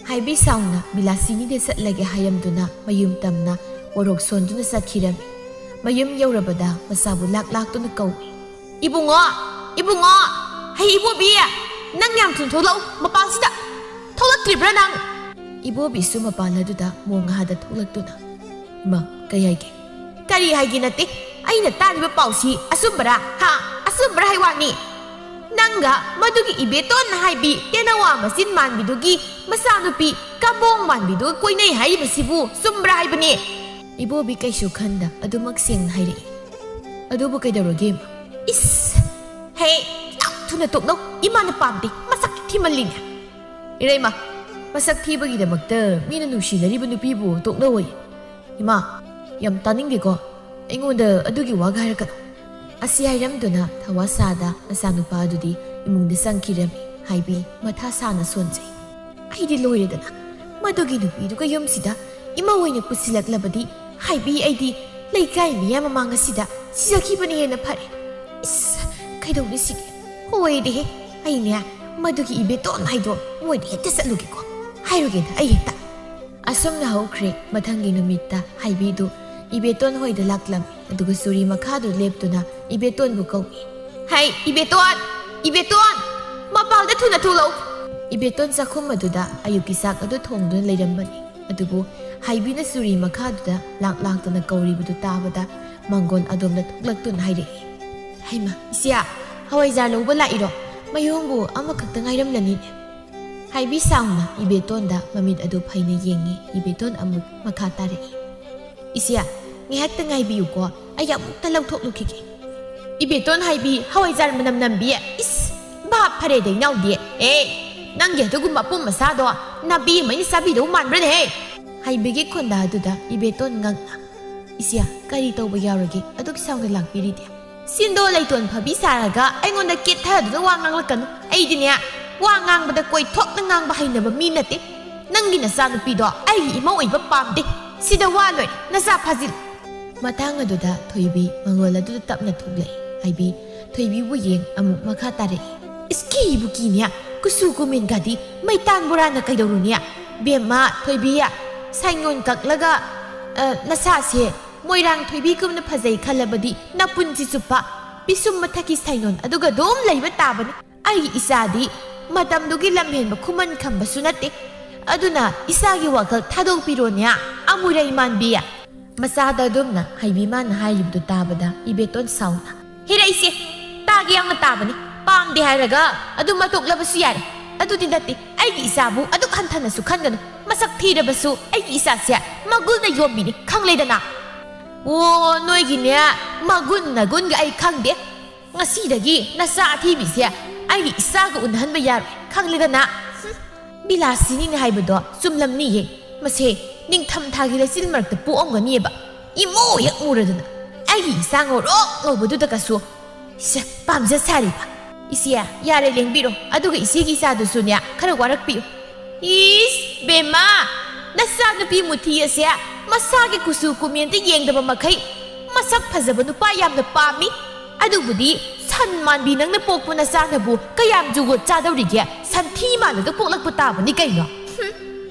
ꯍꯥꯏꯕꯤ ꯁꯥꯎꯅ ꯕꯤꯂꯥꯁꯤꯅꯤꯗ ꯆꯠꯂꯒꯦ ꯍꯥꯏꯔꯝꯗꯨꯅ ꯃꯌꯨꯝ ꯇꯝꯅ ꯋꯥꯔꯣꯛ ꯁꯣꯟꯗꯨꯅ ꯆꯠꯈꯤꯔꯝꯃꯤ꯫ ꯃꯌꯨꯝ ꯌꯧꯔꯕꯗ ꯃꯆꯥꯕꯨ ꯂꯥꯛ ꯂꯥꯛꯇꯨꯅ ꯀꯧꯏ꯫ "ꯏꯕꯨꯡꯉꯣ! ꯏꯕꯨꯡꯉꯣ! ꯍꯩ ꯏꯕꯣꯕꯤ! ꯅꯪ ꯌꯥꯝ ꯊꯨꯅ ꯊꯣꯛꯂꯛꯎ ꯃꯄꯥꯟꯁꯤꯗ! ꯊꯣꯛꯂꯛꯇ꯭ꯔꯤꯕ꯭ꯔꯥ ꯅꯪ?" ꯏꯕꯣꯕꯤꯁꯨ ꯃꯄꯥꯟ ꯑꯗꯨꯗ ꯃꯣꯡ ꯍꯥꯗ ꯊꯣꯛꯂꯛꯇꯨꯅ, "ꯏꯃꯥ, ꯀꯩ ꯍꯥꯏꯒꯦ?" "ꯀꯔꯤ ꯍꯥꯏꯒꯦ ꯅꯠꯇꯦ, ꯑꯩꯅ ꯇꯥꯔꯤꯕ ꯄꯥꯎꯁꯤ ꯑꯆꯨꯝꯕꯔꯥ? ꯍꯥ? ꯑꯆꯨꯝꯕꯔꯥ ꯍꯥꯏ ꯋꯥꯅꯤ? ꯅꯪꯒ ꯃꯗꯨꯒꯤ ꯏꯕꯦꯇꯣꯟ ꯍꯥꯏꯕꯤ ꯇꯦꯅꯋꯥ ꯃꯆꯤꯟ ꯃꯥꯟꯕꯤꯗꯨꯒꯤ ꯃꯆꯥꯅꯨꯄꯤ ꯀꯥꯕꯣꯡ ꯃꯥꯟꯕꯤꯗꯨꯒ ꯀꯣꯏꯅꯩ ꯍꯥꯏꯔꯤꯕꯁꯤꯕꯨ ꯆꯨꯝꯕ꯭ꯔꯥ ꯍꯥꯏꯕꯅꯤ?" ꯏꯕꯣꯕꯤ ꯀꯩꯁꯨ ꯈꯟꯗ ꯑꯗꯨꯃꯛ ꯁꯦꯡꯅ ꯍꯥꯏꯔꯛꯏ꯫ "ꯑꯗꯨꯕꯨ ꯀꯩꯗꯧꯔꯒꯦ, ꯏꯃꯥ?" "ꯏꯁ! ꯍꯦ, ꯌꯥꯝ ꯊꯨꯅ ꯇꯣꯛꯅꯧ꯫ ꯏꯃꯥꯅ ꯄꯥꯝꯗꯦ꯫ ꯃꯁꯛ ꯊꯤꯃꯜꯂꯤꯅꯦ꯫ ꯏꯔꯩꯃ, ꯃꯁꯛ ꯊꯤꯕꯒꯤꯗꯃꯛꯇ ꯃꯤꯅ ꯅꯨꯡꯁꯤꯅꯔꯤꯕ ꯅꯨꯄꯤꯕꯨ ꯇꯣꯛꯅꯧꯑꯣꯌꯦ꯫ ꯏꯃꯥ, ꯌꯥꯝ ꯇꯥꯅꯤꯡꯗꯦꯀꯣ꯫ ꯑꯩꯉꯣꯟꯗ ꯑꯗꯨꯒꯤ ꯋꯥꯒ ꯍꯥꯏꯔꯛꯀꯅꯨ꯫" ꯑꯁꯤ ꯍꯥꯏꯔꯝꯗꯨꯅ ꯊꯋꯥ ꯁꯥꯗ ꯃꯆꯥꯅꯨꯄꯥ ꯑꯗꯨꯗꯤ ꯏꯃꯨꯡꯗ ꯆꯪꯈꯤꯔꯝꯃꯤ꯫ ꯍꯥꯏꯕꯤ ꯃꯊꯥ ꯁꯥꯅ ꯁꯣꯟꯖꯩ꯫ "ꯑꯩꯗꯤ ꯂꯣꯏꯔꯦꯗꯅ꯫ ꯃꯗꯨꯒꯤ ꯅꯨꯄꯤꯗꯨꯒ ꯌꯨꯝꯁꯤꯗ ꯏꯃꯧ ꯑꯣꯏꯅ ꯄꯨꯁꯤꯜꯂꯛꯂꯕꯗꯤ, ꯍꯥꯏꯕꯤ, ꯑꯩꯗꯤ ꯂꯩꯀꯥꯏ ꯃꯤꯌꯥꯝ ꯃꯃꯥꯡ ꯑꯁꯤꯗ ꯁꯤꯖꯈꯤꯕꯅ ꯍꯦꯟꯅ ꯐꯔꯦ꯫ ꯏꯁ, ꯀꯩꯗꯧꯅꯤ ꯁꯤꯗꯤ? ꯍꯣꯏꯗꯤꯍꯦ, ꯑꯩꯅꯦ, ꯃꯗꯨꯒꯤ ꯏꯕꯦꯇꯣꯟ ꯍꯥꯏꯗꯣ ꯃꯣꯏꯗ ꯍꯦꯛꯇ ꯆꯠꯂꯨꯒꯦꯀꯣ꯫ ꯍꯥꯏꯔꯨꯒꯦꯗ ꯑꯩ ꯍꯦꯛꯇ꯫" ꯑꯁꯨꯝꯅ ꯍꯧꯈ꯭ꯔꯦ꯫ ꯃꯊꯪꯒꯤ ꯅꯨꯃꯤꯠꯇ ꯍꯥꯏꯕꯤꯗꯨ ꯏꯕꯦꯇꯣꯟ ꯍꯣꯏꯗ ꯂꯥꯛꯂꯝꯃꯤ꯫ ꯑꯗꯨꯒ ꯆꯨꯔꯤ ꯃꯈꯥꯗꯨ ꯂꯦꯞꯇꯨꯅ ꯏꯕꯦꯇꯣꯟꯕꯨ ꯀꯧꯏ꯫ "ꯍꯩ, ꯏꯕꯦꯇꯣꯟ! ꯏꯕꯦꯇꯣꯟ! ꯃꯄꯥꯜꯗ ꯊꯨꯅ ꯊꯣꯛꯂꯛꯎ!" ꯏꯕꯦꯇꯣꯟ ꯆꯥꯛꯈꯨꯝ ꯑꯗꯨꯗ ꯑꯌꯨꯛꯀꯤ ꯆꯥꯛ ꯑꯗꯨ ꯊꯣꯡꯗꯨꯅ ꯂꯩꯔꯝꯕꯅꯤ꯫ ꯑꯗꯨꯕꯨ ꯍꯥꯏꯕꯤꯅ ꯆꯨꯔꯤ ꯃꯈꯥꯗꯨꯗ ꯂꯥꯛ ꯂꯥꯛꯇꯅ ꯀꯧꯔꯤꯕꯗꯨ ꯇꯥꯕꯗ ꯃꯥꯡꯒꯣꯜ ꯑꯗꯣꯝꯗ ꯊꯣꯛꯂꯛꯇꯨꯅ ꯍꯥꯏꯔꯛꯏ, "ꯍꯩꯃꯥ, ꯏꯆꯦ, ꯍꯋꯥꯏꯖꯥꯔ ꯂꯧꯕ ꯂꯥꯛꯏꯔꯣ? ꯃꯌꯣꯡꯕꯨ ꯑꯃꯈꯛꯇ ꯉꯥꯏꯔꯝꯂꯅꯤꯅꯦ꯫" ꯍꯥꯏꯕꯤ ꯁꯥꯎꯅ ꯏꯕꯦꯇꯣꯟꯗ ꯃꯃꯤꯠ ꯑꯗꯨ ꯐꯩꯅ ꯌꯦꯡꯉꯤ꯫ ꯏꯕꯦꯇꯣꯟ ꯑꯃꯨꯛ ꯃꯈꯥ ꯇꯥꯔꯛꯏ, "ꯏꯆꯦ, ꯉꯥꯏꯍꯥꯛꯇ ꯉꯥꯏꯕꯤꯌꯨꯀꯣ, ꯑꯩ ꯑꯃꯨꯛꯇ ꯂꯧꯊꯣꯛꯂꯨꯈꯤꯒꯦ꯫" "ꯏꯕꯦꯇꯣꯟ ꯍꯥꯏꯕꯤ, ꯍꯋꯥꯏꯖꯥꯔ ꯃꯅꯝ ꯅꯝꯕꯤ, ꯏꯁ!" ꯚꯥꯞ ꯐꯔꯦꯗ, ꯏꯅꯥꯎꯗꯤ꯫ ꯑꯦ, ꯅꯪꯒꯤ ꯑꯗꯨꯒꯨꯝꯕ ꯑꯄꯨꯝ ꯑꯁꯥꯗꯣ ꯅꯥꯄꯤ ꯑꯃ ꯑꯩꯅ ꯆꯥꯕꯤꯗꯧ ꯃꯥꯟꯕ꯭ꯔꯅꯦꯍꯦ? ꯍꯥꯏꯕꯤꯒꯤ ꯈꯣꯟꯗꯥ ꯑꯗꯨꯗ ꯏꯕꯦꯇꯣꯟ ꯉꯛꯅ, "ꯏꯆꯦ, ꯀꯔꯤ ꯇꯧꯕ ꯌꯥꯎꯔꯒꯦ ꯑꯗꯨꯛ ꯁꯥꯎꯅ ꯂꯥꯛꯄꯤꯔꯤꯗꯤ?" "ꯁꯤꯟꯗꯣ ꯂꯩꯇꯣꯟ ꯐꯥꯕꯤ ꯁꯥꯔꯒ ꯑꯩꯉꯣꯟꯗ ꯀꯦꯠꯊꯗꯨꯅ ꯋꯥ ꯉꯥꯡꯂꯛꯀꯅꯨ꯫ ꯑꯩꯗꯤꯅꯦ, ꯋꯥ ꯉꯥꯡꯕꯗ ꯀꯣꯏꯊꯣꯛꯅ ꯉꯥꯡꯕ ꯍꯩꯅꯕ ꯃꯤ ꯅꯠꯇꯦ꯫ ꯅꯪꯒꯤ ꯅꯆꯥꯅꯨꯄꯤꯗꯣ ꯑꯩꯒꯤ ꯏꯃꯧ ꯑꯣꯏꯕ ꯄꯥꯝꯗꯦ꯫ ꯁꯤꯗ ꯋꯥ ꯂꯣꯏꯔꯦ, ꯅꯆꯥ ꯐꯥꯖꯤꯜ꯫" ꯃꯇꯥꯡ ꯑꯗꯨꯗ ꯊꯣꯏꯕꯤ ꯃꯉꯣꯜ ꯑꯗꯨꯗ ꯇꯞꯅ ꯊꯣꯛꯂꯛꯏ꯫ ꯍꯥꯏꯕꯤ ꯊꯣꯏꯕꯤꯕꯨ ꯌꯦꯡ ꯑꯃꯨꯛ ꯃꯈꯥ ꯇꯥꯔꯛꯏ꯫ "ꯏꯁ, ꯀꯤꯕꯨ ꯀꯤꯅꯦ, ꯀꯨꯆꯨ ꯀꯨꯃꯦꯟꯒꯗꯤ ꯃꯩꯇꯥꯟ ꯕꯣꯔꯥꯅ ꯀꯩꯗꯧꯔꯨꯅꯤ? ꯕꯦꯝꯃ ꯊꯣꯏꯕꯤ, ꯁꯥꯏꯉꯣꯟ ꯀꯛꯂꯒ, ꯑ, ꯅꯁꯥꯁꯦ ꯃꯣꯏꯔꯥꯡ ꯊꯣꯏꯕꯤꯒꯨꯝꯅ ꯐꯖꯩ ꯈꯜꯂꯕꯗꯤ ꯅꯄꯨꯟꯁꯤ ꯆꯨꯞꯄ ꯄꯤꯁꯨꯝ ꯃꯊꯛꯀꯤ ꯁꯥꯏꯉꯣꯟ ꯑꯗꯨꯒ ꯑꯗꯨꯝ ꯂꯩꯕ ꯇꯥꯕꯅꯤ꯫ ꯑꯩꯒꯤ ꯏꯆꯥꯗꯤ ꯃꯇꯝꯗꯨꯒꯤ ꯂꯝꯍꯦꯟꯕ ꯈꯨꯃꯟ ꯈꯝꯕꯁꯨ ꯅꯠꯇꯦ꯫ ꯑꯗꯨꯅ ꯏꯆꯥꯒꯤ ꯋꯥꯈꯜ ꯊꯥꯗꯣꯛꯄꯤꯔꯣꯅꯦ, ꯑꯃꯨꯔꯩ ꯃꯥꯟꯕꯤ꯫" ꯃꯆꯥꯗ ꯑꯗꯨꯝꯅ ꯍꯥꯏꯕꯤ ꯃꯥꯅ ꯍꯥꯏꯔꯤꯕꯗꯨ ꯇꯥꯕꯗ ꯏꯕꯦꯇꯣꯟ ꯁꯥꯎꯅ, "ꯍꯦꯔꯥ ꯏꯆꯦ, ꯇꯥꯒꯦ ꯌꯥꯝꯅ ꯇꯥꯕꯅꯤ꯫ ꯄꯥꯝꯗꯦ ꯍꯥꯏꯔꯒ ꯑꯗꯨꯝ ꯃꯇꯣꯛꯂꯕꯁꯨ ꯌꯥꯔꯦ꯫ ꯑꯗꯨꯗꯤ ꯅꯠꯇꯦ, ꯑꯩꯒꯤ ꯏꯆꯥꯕꯨ ꯑꯗꯨꯛ ꯍꯟꯊꯅꯁꯨ ꯈꯟꯒꯅꯨ꯫ ꯃꯁꯛ ꯊꯤꯔꯕꯁꯨ ꯑꯩꯒꯤ ꯏꯆꯥꯁꯦ ꯃꯒꯨꯟꯅ ꯌꯣꯝꯕꯤꯅꯤ, ꯈꯪꯂꯦꯗꯅ?" "ꯑꯣ, ꯅꯣꯏꯒꯤꯅꯦ, ꯃꯒꯨꯟ ꯅꯒꯨꯟꯒ ꯑꯩ ꯈꯪꯗꯦ꯫ ꯉꯁꯤꯗꯒꯤ ꯅꯆꯥ ꯑꯊꯤꯕꯤꯁꯦ ꯑꯩꯒꯤ ꯏꯆꯥꯒ ꯎꯅꯍꯟꯕ ꯌꯥꯔꯣꯏ, ꯈꯪꯂꯦꯗꯅ?" ꯍꯨꯝ, ꯕꯤꯂꯥꯁꯤꯅꯤꯅꯦ ꯍꯥꯏꯕꯗꯣ ꯆꯨꯝꯂꯝꯅꯤꯌꯦ꯫ ꯃꯁꯦ ꯅꯤꯡꯊꯝ ꯊꯥꯒꯤ ꯂꯩꯆꯤꯜ ꯃꯔꯛꯇ ꯄꯣꯛꯑꯝꯒꯅꯤꯕ꯫ ꯏꯃꯨ ꯍꯦꯛ ꯃꯨꯔꯗꯅ ꯑꯩꯒꯤ ꯏꯆꯥ ꯉꯧꯔꯣꯛ ꯉꯧꯕꯗꯨꯗꯀꯁꯨ ꯁꯦ, ꯄꯥꯝꯖ ꯁꯥꯔꯤꯕ꯫ "ꯏꯆꯦ, ꯌꯥꯔꯦ, ꯂꯦꯡꯕꯤꯔꯣ꯫ ꯑꯗꯨꯒ ꯏꯆꯦꯒꯤ ꯏꯆꯥꯗꯨꯁꯨꯅꯦ, ꯈꯔ ꯋꯥꯔꯛꯄꯤꯌꯨ꯫" "ꯏꯁ, ꯕꯦꯝꯃ, ꯅꯆꯥꯅꯨꯄꯤ ꯃꯨꯊꯤ ꯑꯁꯦ ꯃꯁꯥꯒꯤ ꯀꯨꯆꯨ ꯀꯨꯃꯦꯟꯗ ꯌꯦꯡꯗꯕ ꯃꯈꯩ ꯃꯁꯛ ꯐꯖꯕ ꯅꯨꯄꯥ ꯌꯥꯝꯅ ꯄꯥꯝꯃꯤ꯫ ꯑꯗꯨꯕꯨꯗꯤ ꯁꯟ ꯃꯥꯟꯕꯤ ꯅꯪꯅ ꯄꯣꯛꯄ ꯅꯆꯥꯅꯕꯨ ꯀꯌꯥꯝ ꯖꯨꯒꯣꯠ ꯆꯥꯗꯧꯔꯤꯒꯦ? ꯁꯟꯊꯤ ꯃꯥꯜꯂꯒ ꯄꯣꯛꯂꯛꯄ ꯇꯥꯕꯅꯤ ꯀꯩꯅꯣ꯫" ꯍꯨꯝ꯫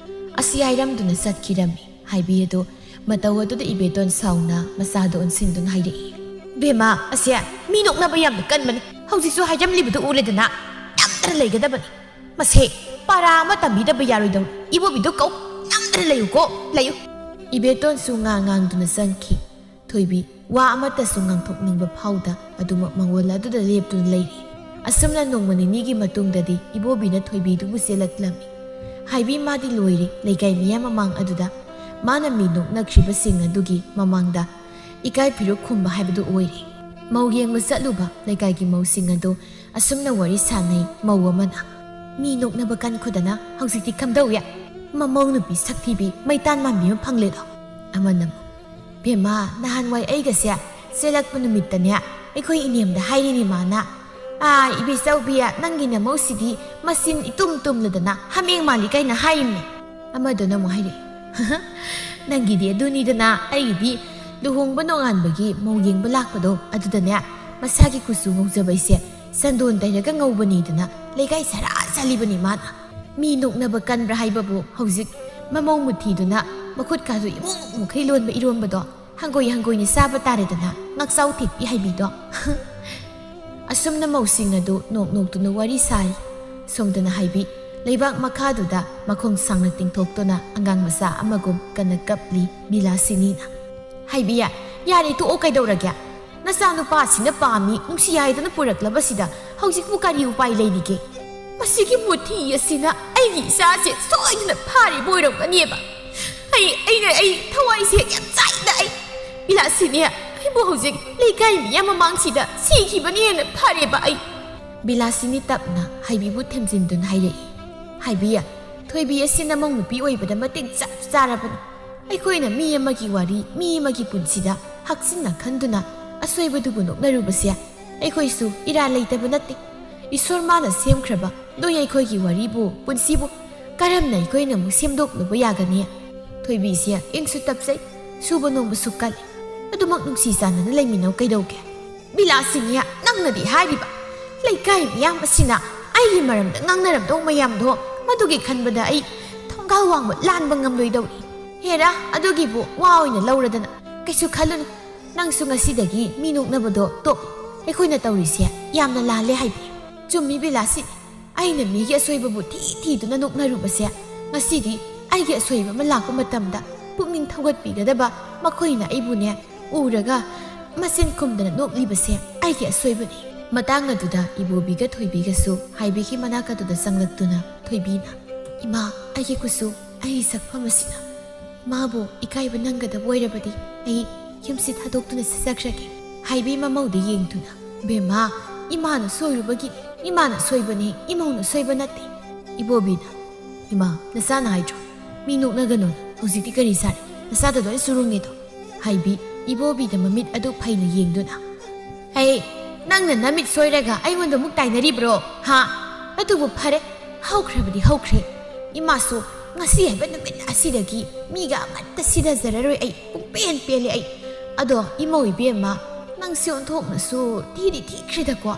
ꯑꯁꯤ ꯍꯥꯏꯔꯝꯗꯨꯅ ꯆꯠꯈꯤꯔꯝꯃꯤ꯫ ꯍꯥꯏꯕꯤ ꯑꯗꯨ ꯃꯇꯧ ꯑꯗꯨꯗ ꯏꯕꯦꯇꯣꯟ ꯁꯥꯎꯅ ꯃꯆꯥꯗꯨ ꯑꯣꯟꯁꯤꯟꯗꯨꯅ ꯍꯥꯏꯔꯛꯏ, "ꯕꯦꯝꯃ, ꯑꯁꯦ ꯃꯤ ꯅꯣꯛꯅꯕ ꯌꯥꯝꯅ ꯀꯟꯕꯅꯤ꯫ ꯍꯧꯖꯤꯛꯁꯨ ꯍꯥꯏꯔꯝꯂꯤꯕꯗꯨ ꯎꯔꯦꯗꯅ? ꯅꯝꯗꯅ ꯂꯩꯒꯗꯕꯅꯤ꯫ ꯃꯁꯦ ꯄꯥꯔꯥ ꯑꯃ ꯇꯝꯕꯤꯗꯕ ꯌꯥꯔꯣꯏꯗꯧꯔꯤ꯫ ꯏꯕꯣꯕꯤꯗꯨ ꯀꯧ, ꯅꯝꯗꯅ ꯂꯩꯌꯨꯀꯣ, ꯂꯩꯌꯨ꯫" ꯏꯕꯦꯇꯣꯟꯁꯨ ꯉꯥ ꯉꯥꯡꯗꯨꯅ ꯆꯪꯈꯤ꯫ ꯊꯣꯏꯕꯤ ꯋꯥ ꯑꯃꯠꯇꯁꯨ ꯉꯥꯡꯊꯣꯛꯅꯤꯡꯕ ꯐꯥꯎꯗ ꯑꯗꯨꯃꯛ ꯃꯉꯣꯜ ꯑꯗꯨꯗ ꯂꯦꯞꯇꯨꯅ ꯂꯩꯔꯤ꯫ ꯑꯁꯨꯝꯅ ꯅꯣꯡꯃ ꯅꯤꯅꯤꯒꯤ ꯃꯇꯨꯡꯗꯗꯤ ꯏꯕꯣꯕꯤꯅ ꯊꯣꯏꯕꯤꯗꯨꯕꯨ ꯆꯦꯜꯂꯛꯂꯝꯃꯤ꯫ ꯍꯥꯏꯕꯤ ꯃꯥꯗꯤ ꯂꯣꯏꯔꯦ, ꯂꯩꯀꯥꯏ ꯃꯤꯌꯥꯝ ꯃꯃꯥꯡ ꯑꯗꯨꯗ ꯃꯥꯅ ꯃꯤ ꯅꯣꯛꯅꯈ꯭ꯔꯤꯕꯁꯤꯡ ꯑꯗꯨꯒꯤ ꯃꯃꯥꯡꯗ ꯏꯀꯥꯏ ꯐꯤꯔꯨꯛ ꯈꯨꯝꯕ ꯍꯥꯏꯕꯗꯨ ꯑꯣꯏꯔꯦ꯫ ꯃꯧ ꯌꯦꯡꯕ ꯆꯠꯂꯨꯕ ꯂꯩꯀꯥꯏꯒꯤ ꯃꯧꯁꯤꯡ ꯑꯗꯨ ꯑꯁꯨꯝꯅ ꯋꯥꯔꯤ ꯁꯥꯟꯅꯩ꯫ ꯃꯧ ꯑꯃꯅ, "ꯃꯤ ꯅꯣꯛꯅꯕ ꯀꯟꯈꯣꯗꯅ ꯍꯧꯖꯤꯛꯇꯤ ꯀꯝꯗꯧꯏ? ꯃꯃꯧ ꯅꯨꯄꯤ ꯁꯛꯊꯤꯕꯤ ꯃꯩꯇꯥꯟ ꯃꯥꯟꯕꯤ ꯑꯃ ꯐꯪꯂꯦꯗꯣ?" ꯑꯃꯅ ꯑꯃꯨꯛ, "ꯕꯦꯝꯃ, ꯅꯍꯥꯟꯋꯥꯏ ꯑꯩꯒꯁꯦ ꯆꯦꯜꯂꯛꯄ ꯅꯨꯃꯤꯠꯇꯅꯦ, ꯑꯩꯈꯣꯏ ꯏꯅꯦꯝꯗ ꯍꯥꯏꯔꯤꯅꯦ ꯃꯥꯅ, 'ꯑꯥ, ꯏꯕꯦꯆꯧꯕꯤ, ꯅꯪꯒꯤ ꯅꯃꯧꯁꯤꯗꯤ ꯃꯆꯤꯟ ꯏꯇꯨꯝ ꯇꯨꯝꯂꯗꯅ ꯍꯥꯃꯦꯡ ꯃꯥꯜꯂꯤ' ꯀꯥꯏꯅ ꯍꯥꯏꯔꯤꯝꯅꯦ꯫" ꯑꯃꯗꯨꯅ ꯑꯃꯨꯛ ꯍꯥꯏꯔꯛꯏ, "ꯅꯪꯒꯤꯗꯤ ꯑꯗꯨꯅꯤꯗꯅ, ꯑꯩꯒꯤꯗꯤ ꯂꯨꯍꯣꯡꯕ ꯅꯣꯡꯉꯥꯟꯕꯒꯤ ꯃꯧ ꯌꯦꯡꯕ ꯂꯥꯛꯄꯗꯣ, ꯑꯗꯨꯗꯅꯦ ꯃꯁꯥꯒꯤ ꯀꯨꯆꯨ ꯉꯧꯖꯕꯩꯁꯦ ꯆꯟꯗꯣꯟ ꯇꯩꯔꯒ ꯉꯧꯕꯅꯤꯗꯅ ꯂꯩꯀꯥꯏ ꯁꯔꯥ ꯆꯥꯜꯂꯤꯕꯅꯤ ꯃꯥꯅ꯫ ꯃꯤ ꯅꯣꯛꯅꯕ ꯀꯟꯕ꯭ꯔꯥ ꯍꯥꯏꯕꯕꯨ ꯍꯧꯖꯤꯛ ꯃꯃꯧ ꯃꯨꯊꯤꯗꯨꯅ ꯃꯈꯨꯠꯀꯥꯗꯨ ꯏꯃꯨꯛ ꯃꯨꯛꯈꯩ ꯂꯣꯟꯕ ꯏꯔꯣꯟꯕꯗꯣ ꯍꯪꯒꯣꯏ ꯍꯪꯒꯣꯏꯅ ꯆꯥꯕ ꯇꯥꯔꯦꯗꯅ, ꯉꯥꯛꯆꯥꯎ ꯊꯤꯛꯄꯤ ꯍꯥꯏꯕꯤꯗꯣ꯫" ꯑꯁꯨꯝꯅ ꯃꯧꯁꯤꯡ ꯑꯗꯨ ꯅꯣꯛ ꯅꯣꯛꯇꯨꯅ ꯋꯥꯔꯤ ꯁꯥꯔꯤ꯫ ꯁꯣꯝꯗꯅ ꯍꯥꯏꯕꯤ ꯂꯩꯕꯥꯛ ꯃꯈꯥꯗꯨꯗ ꯃꯈꯣꯡ ꯁꯥꯡꯅ ꯇꯤꯡꯊꯣꯛꯇꯨꯅ ꯑꯉꯥꯡ ꯃꯆꯥ ꯑꯃꯒꯨꯝ ꯀꯟꯅ ꯀꯞꯂꯤ ꯕꯤꯂꯥꯁꯤꯅꯤꯅ꯫ "ꯍꯥꯏꯕꯤ, ꯌꯥꯔꯦ, ꯇꯣꯛꯑꯣ, ꯀꯩꯗꯧꯔꯒꯦ? ꯅꯆꯥꯅꯨꯄꯥꯁꯤꯅ ꯄꯥꯝꯃꯤ, ꯅꯨꯡꯁꯤ ꯍꯥꯏꯗꯨꯅ ꯄꯨꯔꯛꯂꯕꯁꯤꯗ ꯍꯧꯖꯤꯛꯄꯨ ꯀꯔꯤ ꯎꯄꯥꯏ ꯂꯩꯔꯤꯒꯦ? ꯃꯁꯤꯒꯤ ꯃꯨꯊꯤ ꯑꯁꯤꯅ ꯑꯩꯒꯤ ꯏꯆꯥꯁꯦ ꯁꯣꯏꯗꯅ ꯐꯥꯔꯤꯕ ꯑꯣꯏꯔꯝꯒꯅꯦꯕ꯫ ꯑꯩ, ꯑꯩꯅ, ꯑꯩ ꯊꯋꯥꯏꯁꯦ ꯌꯥꯝ ꯆꯥꯏꯗ ꯑꯩ꯫ ꯕꯤꯂꯥꯁꯤꯅꯤ, ꯑꯩꯕꯨ ꯍꯧꯖꯤꯛ ꯂꯩꯀꯥꯏ ꯃꯤꯌꯥꯝ ꯃꯃꯥꯡꯁꯤꯗ ꯁꯤꯈꯤꯕꯅ ꯍꯦꯟꯅ ꯐꯔꯦꯕ ꯑꯩ꯫" ꯕꯤꯂꯥꯁꯤꯅꯤ ꯇꯞꯅ ꯍꯩꯕꯤꯕꯨ ꯊꯦꯝꯖꯤꯟꯗꯨꯅ ꯍꯥꯏꯔꯛꯏ, "ꯍꯥꯏꯕꯤ, ꯊꯣꯏꯕꯤ ꯑꯁꯤ ꯅꯃꯧ ꯅꯨꯄꯤ ꯑꯣꯏꯕꯗ ꯃꯇꯤꯛ ꯆꯞ ꯆꯥꯔꯕꯅꯤ꯫ ꯑꯩꯈꯣꯏꯅ ꯃꯤ ꯑꯃꯒꯤ ꯋꯥꯔꯤ, ꯃꯤ ꯑꯃꯒꯤ ꯄꯨꯟꯁꯤꯗ ꯍꯛꯆꯤꯟꯅ ꯈꯟꯗꯨꯅ ꯑꯁꯣꯏꯕꯗꯨꯕꯨ ꯅꯣꯛꯅꯔꯨꯕꯁꯦ ꯑꯩꯈꯣꯏꯁꯨ ꯏꯔꯥꯜ ꯂꯩꯇꯕ ꯅꯠꯇꯦ꯫ ꯏꯁꯣꯔ ꯃꯥꯅ ꯁꯦꯝꯈ꯭ꯔꯕ ꯅꯣꯏ ꯑꯩꯈꯣꯏꯒꯤ ꯋꯥꯔꯤꯕꯨ, ꯄꯨꯟꯁꯤꯕꯨ ꯀꯔꯝꯅ ꯑꯩꯈꯣꯏꯅ ꯑꯃꯨꯛ ꯁꯦꯝꯗꯣꯛꯂꯨꯕ ꯌꯥꯒꯅꯤ?" ꯊꯣꯏꯕꯤꯁꯦ ꯏꯪꯁꯨ ꯇꯞꯆꯩ, ꯁꯨꯕ ꯅꯣꯝꯕꯁꯨ ꯀꯜꯂꯤ꯫ ꯑꯗꯨꯃꯛ ꯅꯨꯡꯁꯤ ꯆꯥꯟꯅꯅ ꯂꯩꯃꯤꯟꯅꯧ ꯀꯩꯗꯧꯒꯦ? ꯕꯤꯂꯥꯁꯤꯅꯤ, ꯅꯪꯅꯗꯤ ꯍꯥꯏꯔꯤꯕ ꯂꯩꯀꯥꯏ ꯃꯤꯌꯥꯝ ꯑꯁꯤꯅ ꯑꯩꯒꯤ ꯃꯔꯝꯗ ꯉꯥꯡꯅꯔꯝꯗꯧ ꯃꯌꯥꯝꯗꯣ, ꯃꯗꯨꯒꯤ ꯈꯟꯕꯗ ꯑꯩ ꯊꯣꯡꯒꯥꯜ ꯋꯥꯡꯃ ꯂꯥꯟꯕ ꯉꯝꯂꯣꯏꯗꯧꯔꯤ꯫ ꯍꯦꯔꯥ, ꯑꯗꯨꯒꯤꯕꯨ ꯋꯥ ꯑꯣꯏꯅ ꯂꯧꯔꯗꯅ꯫ ꯀꯩꯁꯨ ꯈꯜꯂꯨꯅꯨ, ꯅꯪꯁꯨ ꯉꯁꯤꯗꯒꯤ ꯃꯤ ꯅꯣꯛꯅꯕꯗꯣ ꯇꯣꯛ꯫ ꯑꯩꯈꯣꯏꯅ ꯇꯧꯔꯤꯁꯦ ꯌꯥꯝꯅ ꯂꯥꯜꯂꯦ ꯍꯥꯏꯕꯤ꯫ ꯆꯨꯝꯃꯤ ꯕꯤꯂꯥꯁꯤꯅꯤ, ꯑꯩꯅ ꯃꯤꯒꯤ ꯑꯁꯣꯏꯕꯕꯨ ꯊꯤ ꯊꯤꯗꯨꯅ ꯅꯣꯛꯅꯔꯨꯕꯁꯦ, ꯉꯁꯤꯗꯤ ꯑꯩꯒꯤ ꯑꯁꯣꯏꯕ ꯑꯃ ꯂꯥꯛꯄ ꯃꯇꯝꯗ ꯄꯨꯛꯅꯤꯡ ꯊꯧꯒꯠꯄꯤꯒꯗꯕ ꯃꯈꯣꯏꯅ ꯑꯩꯕꯨꯅꯦ ꯎꯔꯒ ꯃꯆꯤꯟ ꯈꯨꯝꯗꯅ ꯅꯣꯛꯂꯤꯕꯁꯦ ꯑꯩꯒꯤ ꯑꯁꯣꯏꯕꯅꯤ꯫ ꯃꯇꯥꯡ ꯑꯗꯨꯗ ꯏꯕꯣꯕꯤꯒ ꯊꯣꯏꯕꯤꯒꯁꯨ ꯍꯥꯏꯕꯤꯒꯤ ꯃꯅꯥꯛ ꯑꯗꯨꯗ ꯆꯪꯂꯛꯇꯨꯅ ꯊꯣꯏꯕꯤꯅ, "ꯏꯃꯥ, ꯑꯩꯒꯤ ꯀꯨꯆꯨ, ꯑꯩꯒꯤ ꯁꯛꯐꯝ ꯑꯁꯤꯅ ꯃꯥꯕꯨ ꯏꯀꯥꯏꯕ ꯅꯪꯒꯗꯕ ꯑꯣꯏꯔꯕꯗꯤ ꯑꯩ ꯌꯨꯝꯁꯤ ꯊꯥꯗꯣꯛꯇꯨꯅ ꯆꯠꯆꯈ꯭ꯔꯒꯦ꯫ ꯍꯥꯏꯕꯤ ꯃꯃꯧꯗ ꯌꯦꯡꯗꯨꯅ, "ꯕꯦꯝꯃ, ꯏꯃꯥꯅ ꯁꯣꯏꯔꯨꯕꯒꯤ, ꯏꯃꯥꯅ ꯁꯣꯏꯕꯅꯦ, ꯏꯃꯧꯅ ꯁꯣꯏꯕ ꯅꯠꯇꯦ꯫" ꯏꯕꯣꯕꯤꯅ, "ꯏꯃꯥ, ꯅꯆꯥꯅ ꯍꯥꯏꯗ꯭ꯔꯣ? ꯃꯤ ꯅꯣꯛꯅꯒꯅꯣꯅ꯫ ꯍꯧꯖꯤꯛꯇꯤ ꯀꯔꯤ ꯆꯥꯔꯦ? ꯅꯆꯥꯗ ꯂꯣꯏ ꯆꯨꯔꯨꯡꯉꯦꯗꯣ?" ꯍꯥꯏꯕꯤ ꯏꯕꯣꯕꯤꯗ ꯃꯃꯤꯠ ꯑꯗꯨ ꯐꯩꯅ ꯌꯦꯡꯗꯨꯅ, "ꯍꯦ, ꯅꯪꯅ ꯅꯃꯤꯠ ꯁꯣꯏꯔꯒ ꯑꯩꯉꯣꯟꯗ ꯑꯃꯨꯛ ꯇꯥꯏꯅꯔꯤꯕ꯭ꯔꯣ? ꯍꯥ? ꯑꯗꯨꯕꯨ ꯐꯔꯦ, ꯍꯧꯈ꯭ꯔꯕꯗꯤ ꯍꯧꯈ꯭ꯔꯦ꯫ ꯏꯃꯥꯁꯨ ꯉꯁꯤ ꯍꯥꯏꯕ ꯅꯨꯃꯤꯠ ꯑꯁꯤꯗꯒꯤ ꯃꯤꯒ ꯑꯃꯠꯇ ꯁꯤꯗꯖꯔꯔꯣꯏ ꯑꯩ꯫ ꯄꯨꯡꯄꯦꯟ ꯄꯦꯜꯂꯦ ꯑꯩ꯫ ꯑꯗꯣ ꯏꯃꯧ ꯏꯕꯦꯝꯃ, ꯅꯪꯁꯦ ꯑꯣꯟꯊꯣꯛꯅꯁꯨ ꯊꯤꯗꯤ ꯊꯤꯈ꯭ꯔꯦꯗꯀꯣ꯫"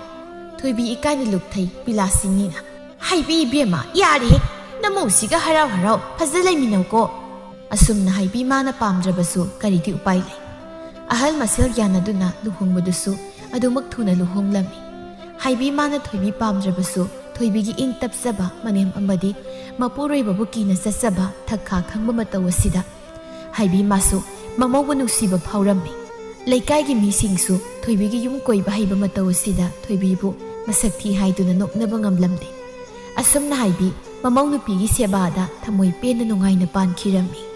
ꯊꯣꯏꯕꯤ ꯏꯀꯥꯏꯅ ꯂꯨꯞꯊꯩ ꯕꯤꯂꯥꯁꯤꯅꯤꯅ꯫ "ꯍꯥꯏꯕꯤ ꯏꯕꯦꯝꯃ, ꯌꯥꯔꯦꯍꯦ꯫ ꯅꯃꯧꯁꯤꯒ ꯍꯔꯥꯎ ꯍꯔꯥꯎ ꯐꯖ ꯂꯩꯃꯤꯟꯅꯧꯀꯣ꯫" ꯑꯁꯨꯝꯅ ꯍꯥꯏꯕꯤ ꯃꯥꯅ ꯄꯥꯝꯗ꯭ꯔꯕꯁꯨ ꯀꯔꯤꯗꯤ ꯎꯄꯥꯏ ꯂꯩ? ꯑꯍꯜ ꯃꯁꯦꯜ ꯌꯥꯅꯗꯨꯅ ꯂꯨꯍꯣꯡꯕꯗꯨꯁꯨ ꯑꯗꯨꯃꯛ ꯊꯨꯅ ꯂꯨꯍꯣꯡꯂꯝꯃꯤ꯫ ꯍꯥꯏꯕꯤ ꯃꯥꯅ ꯊꯣꯏꯕꯤ ꯄꯥꯝꯗ꯭ꯔꯕꯁꯨ ꯊꯣꯏꯕꯤꯒꯤ ꯏꯪ ꯇꯞꯆꯕ ꯃꯅꯦꯝ ꯑꯃꯗꯤ ꯃꯄꯨꯔꯣꯏꯕꯕꯨ ꯀꯤꯅ ꯆꯠꯆꯕ ꯊꯛꯈꯥ ꯈꯪꯕ ꯃꯇꯧ ꯑꯁꯤꯗ ꯍꯥꯏꯕꯤ ꯃꯥꯁꯨ ꯃꯃꯧꯕꯨ ꯅꯨꯡꯁꯤꯕ ꯐꯥꯎꯔꯝꯃꯤ꯫ ꯂꯩꯀꯥꯏꯒꯤ ꯃꯤꯁꯤꯡꯁꯨ ꯊꯣꯏꯕꯤꯒꯤ ꯌꯨꯝ ꯀꯣꯏꯕ ꯍꯩꯕ ꯃꯇꯧ ꯑꯁꯤꯗ ꯊꯣꯏꯕꯤꯕꯨ ꯃꯁꯛ ꯊꯤ ꯍꯥꯏꯗꯨꯅ ꯅꯣꯛꯅꯕ ꯉꯝꯂꯝꯗꯦ꯫ ꯑꯁꯨꯝꯅ ꯍꯥꯏꯕꯤ ꯃꯃꯧ ꯅꯨꯄꯤꯒꯤ ꯁꯦꯕꯥꯗ ꯊꯃꯣꯏ ꯄꯦꯟꯅ ꯅꯨꯡꯉꯥꯏꯅ ꯄꯥꯟꯈꯤꯔꯝꯃꯤ꯫